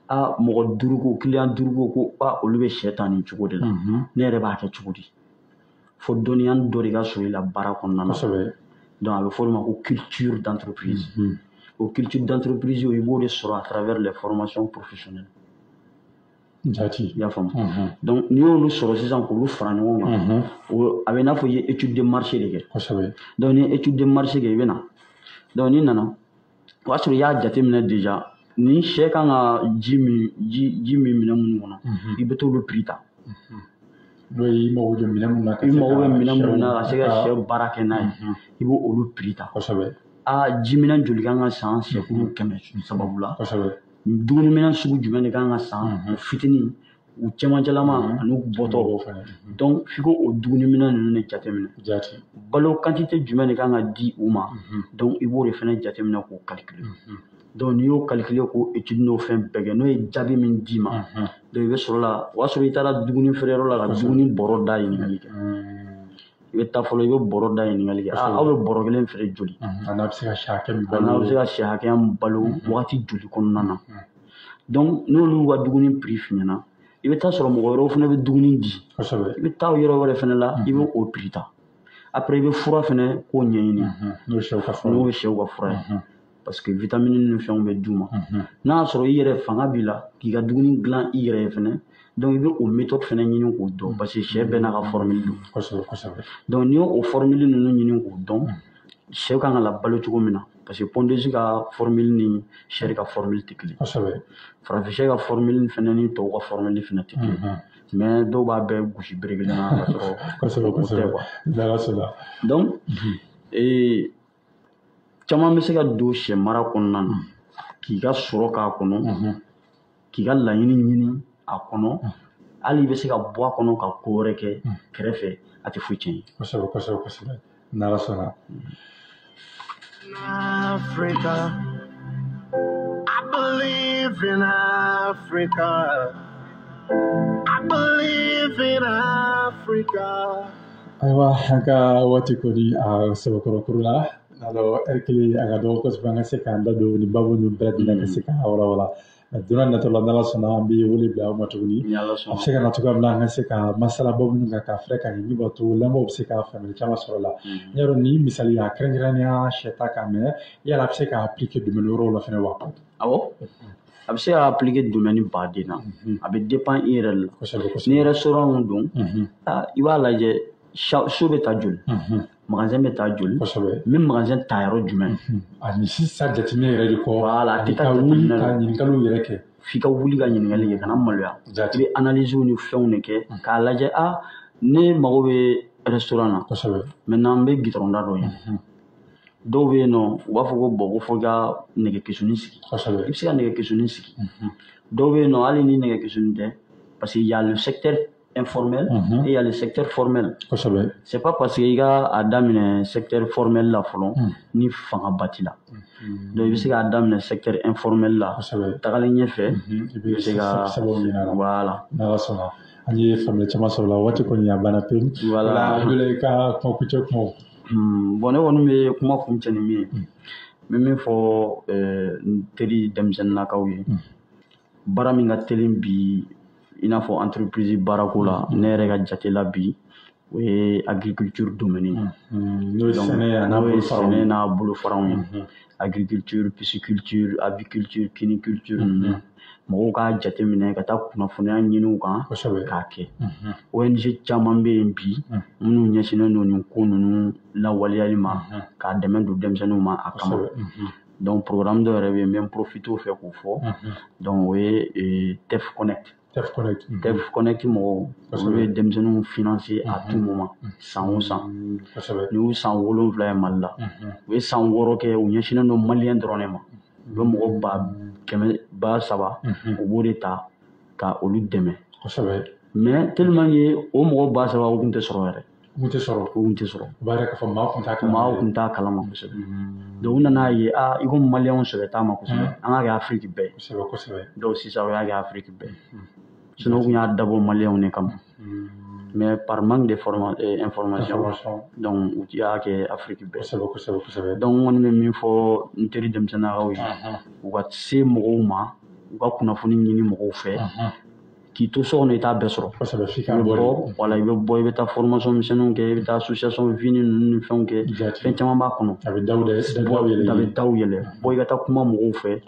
Ah, mɔgɔ 5 ko, client 5 ko ah, olu bɛ sɛ ta nin cogo de la, ne yɛrɛ b'a kɛ cogo di? Fo dɔnniya dɔ de ka sɔrɔ i la baara kɔnɔna na. Donc a bɛ fɔ o de ma ko culture d'entreprise. O culture d'entreprise, i b'o de sɔrɔ à travers les formations professionnelles. I y'a faamu? Donc n'i y'olu sɔrɔ sisan k'olu fara ɲɔgɔn kan, a bɛ i n'a fɔ i ye étude de marché de kɛ. Donc ni ye étude de marché kɛ, i bɛ na. Donc n'i nana, o y'a sɔrɔ i y'a jateminɛ déjà ni sɛ kan ka ji min, ji min minɛn minnu kɔnɔ, i bɛ t'olu prix ta. N'o ye i mago bɛ minɛn mun na. I mago bɛ minɛn minnu na ka se ka sɛ baara kɛ n'a ye, i b'o olu prix ta. Ah, jiminɛn joli kan ka san sɛkuru 100 sababu la? Dumuniminɛn sugu jumɛn de kan ka san, o fitinin, u cɛmancɛlama ani u bɔtɔ? Donc f'i k'o dumuniminɛn ninnu de jateminɛ. Balo quantité jumɛn de kan ka di u ma? Donc i b'o de fana jateminɛ k'o calculer. Donc n'i y'o calculer k'o étude n'o fɛn bɛɛ kɛ, n'o ye jaabi min d'i ma, donc i bɛ sɔrɔ la, o y'a sɔrɔ i taara dumuni feereyɔrɔ la ka dumuni bɔrɔ da ɲininkali kɛ. I bɛ taa fɔlɔ, i bɛ bɔrɔ da ɲininkali kɛ. Ah, aw bɛ bɔrɔ kelen feere joli? A n'a bɛ se ka sɛ hakɛ min balo. A n'a bɛ se ka sɛ hakɛya min balo wagati joli kɔnɔna na. Donc n'olu ka dumuni prix f'i ɲɛna, i bɛ taa sɔrɔ mɔgɔ wɛrɛw fana bɛ dumuni di. I bɛ taa yɔrɔ wɛrɛ fana la, i bɛ o prix ta. Après i bɛ fura fana k'o ɲɛɲini. N'o ye sɛw ka fura ye. N'o ye sɛw ka fura ye. Parce que vitamine ni fɛnw bɛ d'u ma. N'a y'a sɔrɔ i yɛrɛ fanga b'i la k'i ka dumuni dilan i yɛrɛ ye fɛnɛ, donc i bɛ o méthode fɛnɛ ɲini k'o dɔn, parce que sɛ bɛɛ n'a ka formule don. Donc n'i y'o formule ninnu ɲini k'o dɔn, sɛ kan ka labalo cogo min na, parce que pondeuse ka formule ni sɛ ka formule tɛ kelen. Farafin sɛ ka formule fɛnɛ ni tɔw ka formule fɛnɛ tɛ kelen. Mais dɔw b'a bɛɛ gosi bere kelen na ka sɔrɔ o tɛ quoi. Donc caman bɛ se ka don sɛ mara kɔnɔna na k'i ka sɔrɔ k'a kɔnɔ, k'i ka laɲini ɲini a kɔnɔ, hali i bɛ se ka bɔ a kɔnɔ ka ko wɛrɛ kɛ kɛrɛfɛ, a tɛ foyi tiɲɛ ye. Kosɛbɛ. N'Ala sɔnna. Africa, I believe in Africa. I believe in Africa. Ayiwa, an ka waati kɔni a sɛbɛkɔrɔ la. Alors, ɛri kelen a ka dɔgɔ kosɛbɛ an ka se k'an da don nin baabu ninnu bɛɛ lajɛlen ka se k'a walawala. Don n'a nataw la, n'Ala sɔnna, an bɛ wele bila aw ma tuguni. A bɛ se ka na cogoya min na, an ka se ka masala baabu ninnu kan k'a filɛ ka ɲɛ, min b'a to lamɛnbaaw bɛ se ka faamuyali caman sɔrɔ a la. N y'a dɔn nin misali a kɛrɛnkɛrɛnnenya sɛ ta kan, mais yala a bɛ se ka appliquer domaine wɛrɛw la fɛnɛ wa? Awɔ, a bɛ se ka appliquer domaine baden na. A bɛ dépend i yɛrɛ de la. Ni restaurant don, i b'a lajɛ so bɛ ta joli. Magasin bɛ taa joli? N bɛ magasin ta yɔrɔ jumɛn? Ani sisan jateminɛ yɛrɛ de kɔ. Voilà, a tɛ taa ka wuli jateminɛ ka la. Ɲininkaliw yɛrɛ kɛ. F'i ka wuli ka ɲininkali kɛ, kana maloya. I bɛ analyse ni fɛnw de kɛ k'a lajɛ. A ne mago bɛ restaurant na. Maintenant, n bɛ goudron da dɔ ɲini. Dɔw bɛ yen nɔ, u b'a fɔ ko bon, ko fo i ka nɛgɛkɛsuni sigi. I bɛ se ka nɛgɛkɛsuni sigi. Dɔw bɛ yen nɔ, hali ni nɛgɛkɛsuni tɛ, parce qu'il y a le secteur informel et il y a le secteur formel. C'est pas parce que i ka a daminɛ secteur formel la fɔlɔ ni fangaba t'i la. Donc i bɛ se k'a daminɛ secteur informel la. Tagalen ɲɛfɛ, i i bɛ se ka sababu ɲini a la. Voilà. N'Ala sɔnna, an ye faamuyali caman sɔrɔ la, waati kɔni a banna pewu. Voilà. O la, Abdoulaye, ka kuma kuncɛ kumaw. Bon, ne kɔni bɛ kuma kuncɛ ni min ye, n bɛ min fɔ n teri denmisɛnninnakaw ye, baara min ka teli bi, i n'a fɔ entreprise baarako la, ne yɛrɛ ka jate la bi, o ye agriculture domaine ye. N'o ye sɛnɛ ye, a n'a N'o ye bolofaraw sɛnɛ ye. N'a bolofaraw ye, agriculture, pisciculture, aviculture, cuniculture ninnu, mɔgɔw k'a jateminɛ ka taa kunnafoniya ɲini u kan k'a kɛ. ONG caman bɛ yen bi minnu ɲɛsinnen don nin ko ninnu lawaleyali ma, k'a dɛmɛ don denmisɛnninw ma a kama. Donc programme dɔ yɛrɛ bɛ yen, n bɛ n profiter o fɛ k'o fɔ. Donc o ye TEF Connect. TEF Connect. TEF Connect mɔgɔw, olu bɛ denmisɛnninw financer à tout moment, san o san. Nin y'u san 7 ye Mali la. U ye san 6 kɛ, u ɲɛsinnen don malien dɔrɔn de ma. U bɛ mɔgɔ 100 300, u b'o de ta ka olu dɛmɛ. Mais tellement que o mɔgɔ 3000, o tun tɛ sɔrɔ yɛrɛ. O tun tɛ sɔrɔ. O tun tɛ sɔrɔ. O b'a yira k'a fɔ maa tun t'a kalama. Maaw tun t'a kalama kosɛbɛ. Donc u nana ye, a i ko maliyɛnw sɛbɛ t'a ma kosɛbɛ, an k'a kɛ Afiriki bɛɛ. Kosɛbɛ kosɛbɛ. Donc sisan o y'a kɛ Afiriki bɛɛ. Sinon u tun y'a dabɔ maliyɛnw de kama. Mais par manque de information, Information. Donc u y'a kɛ Afiriki bɛɛ. Kosɛbɛ kosɛbɛ kosɛbɛ. Donc n kɔni bɛ min fɔ n teri denmisɛnninnakaw ye, u ka se mɔgɔw ma, u ka kunnafoni ɲini mɔgɔw fɛ. K'i to so kɔnɔ, i t'a bɛɛ sɔrɔ. Kosɛbɛ, f'i ka I bɛ bɔ de. Bɔ, wala i bɛ bɔ, i bɛ taa formation misɛnninw kɛ, i bɛ taa association vie ninnu ni fɛnw kɛ. Fɛn caman b'a kɔnɔ. A bɛ daw daw yɛlɛ. A bɛ daw yɛlɛ. Bɔ i ka taa kuma mɔgɔw fɛ.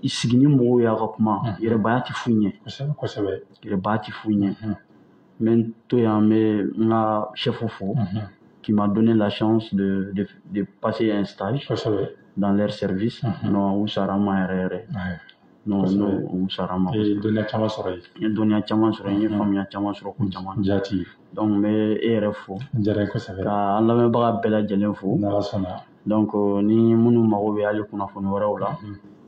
I sigi ni mɔgɔw y'a ka kuma. Yɛrɛbaya tɛ foyi ɲɛ. Kosɛbɛ kosɛbɛ. Yɛrɛbaya tɛ foyi ɲɛ. N bɛ n to yan, n bɛ n ka chef fo qui m'a donné la chance de passer un stage dans leur service. Non, u sara n ma yɛrɛ yɛrɛ. Non, non, u sara n ma. I ye dɔnniya caman sɔrɔ yen. N ye dɔnniya caman sɔrɔ, n ye faamuya caman sɔrɔ ko caman na. Donc n bɛ e yɛrɛ fo. N diyara n ye kosɛbɛ. Ka an lamɛnbaga bɛɛ lajɛlen fo. N'Ala sɔnna. Donc ni minnu mago bɛ hali kunnafoni wɛrɛw la,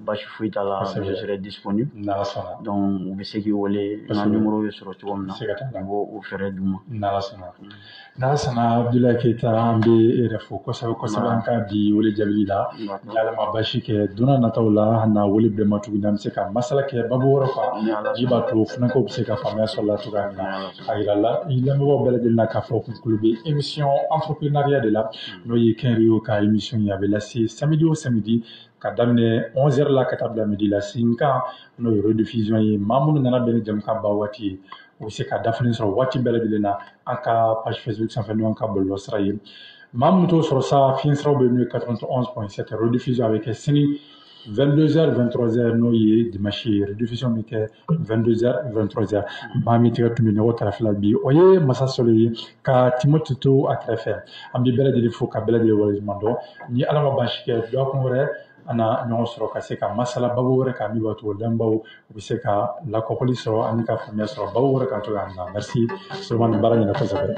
basi foyi t'a la, je serai disponible. N'Ala sɔnna. Donc u bɛ se k'i wele, n ka numéro bɛ sɔrɔ cogo min na, Siga t'a la. U b'o o fɛɛrɛ d'u ma. N'Ala sɔnna. N'Ala sɔnna, Abdoulaye Keita, an bɛ e yɛrɛ fo kosɛbɛ kosɛbɛ an ka bi wele jaabili la. Ni Ala ma basi kɛ, don n'a nataw la, an na wele bila ma tuguni, an bɛ se ka masala kɛ babu wɛrɛ kan. Ji b'a to funɛkɛw bɛ se ka faamuya sɔrɔ la cogoya min na. A yira la i lamɛnbagaw bɛɛ lajɛlen na k'a fɔ kunkolo bɛ émission entrepreneuriat de la, n'o ye Kɛnɛrɛyew ka émission ye, a bɛ lase samedi o samedi ka daminɛ 11h la ka taa bila midi la. Sinkan n'o ye rediffusion ye, maa minnu nana bɛn ni jamukan ba waati ye, u bɛ se ka dafalen sɔrɔ waati bɛɛ lajɛlen na an ka page Facebook sanfɛ, n'o y'an ka bɔlɔlɔsira ye. Maa minnu t'o sɔrɔ sa, fiɲɛ siraw bɛ yen, n'o ye 91.7. Rediffusion a bɛ kɛ sini 22h 23h, n'o ye dimanche ye, rediffusion bɛ kɛ 22h 23h. Maa min tigɛ tun bɛ nɛgɛ kɛrɛfɛ la bi, o ye Masa Sɔle ye, ka Timothée to a kɛrɛfɛ. An bɛ bɛɛ lajɛlen fo ka bɛɛ lajɛlen waleɲuman dɔn. Ni Ala ma baasi kɛ, dɔgɔkun wɛrɛ an na ɲɔgɔn sɔrɔ ka se ka masala babu wɛrɛ kan, min b'a to lamɛnbaaw u bɛ se ka lakɔkɔli sɔrɔ ani ka faamuya sɔrɔ babu wɛrɛ kan cogoya min na. Merci Solomani, baara ɲɛna kosɛbɛ.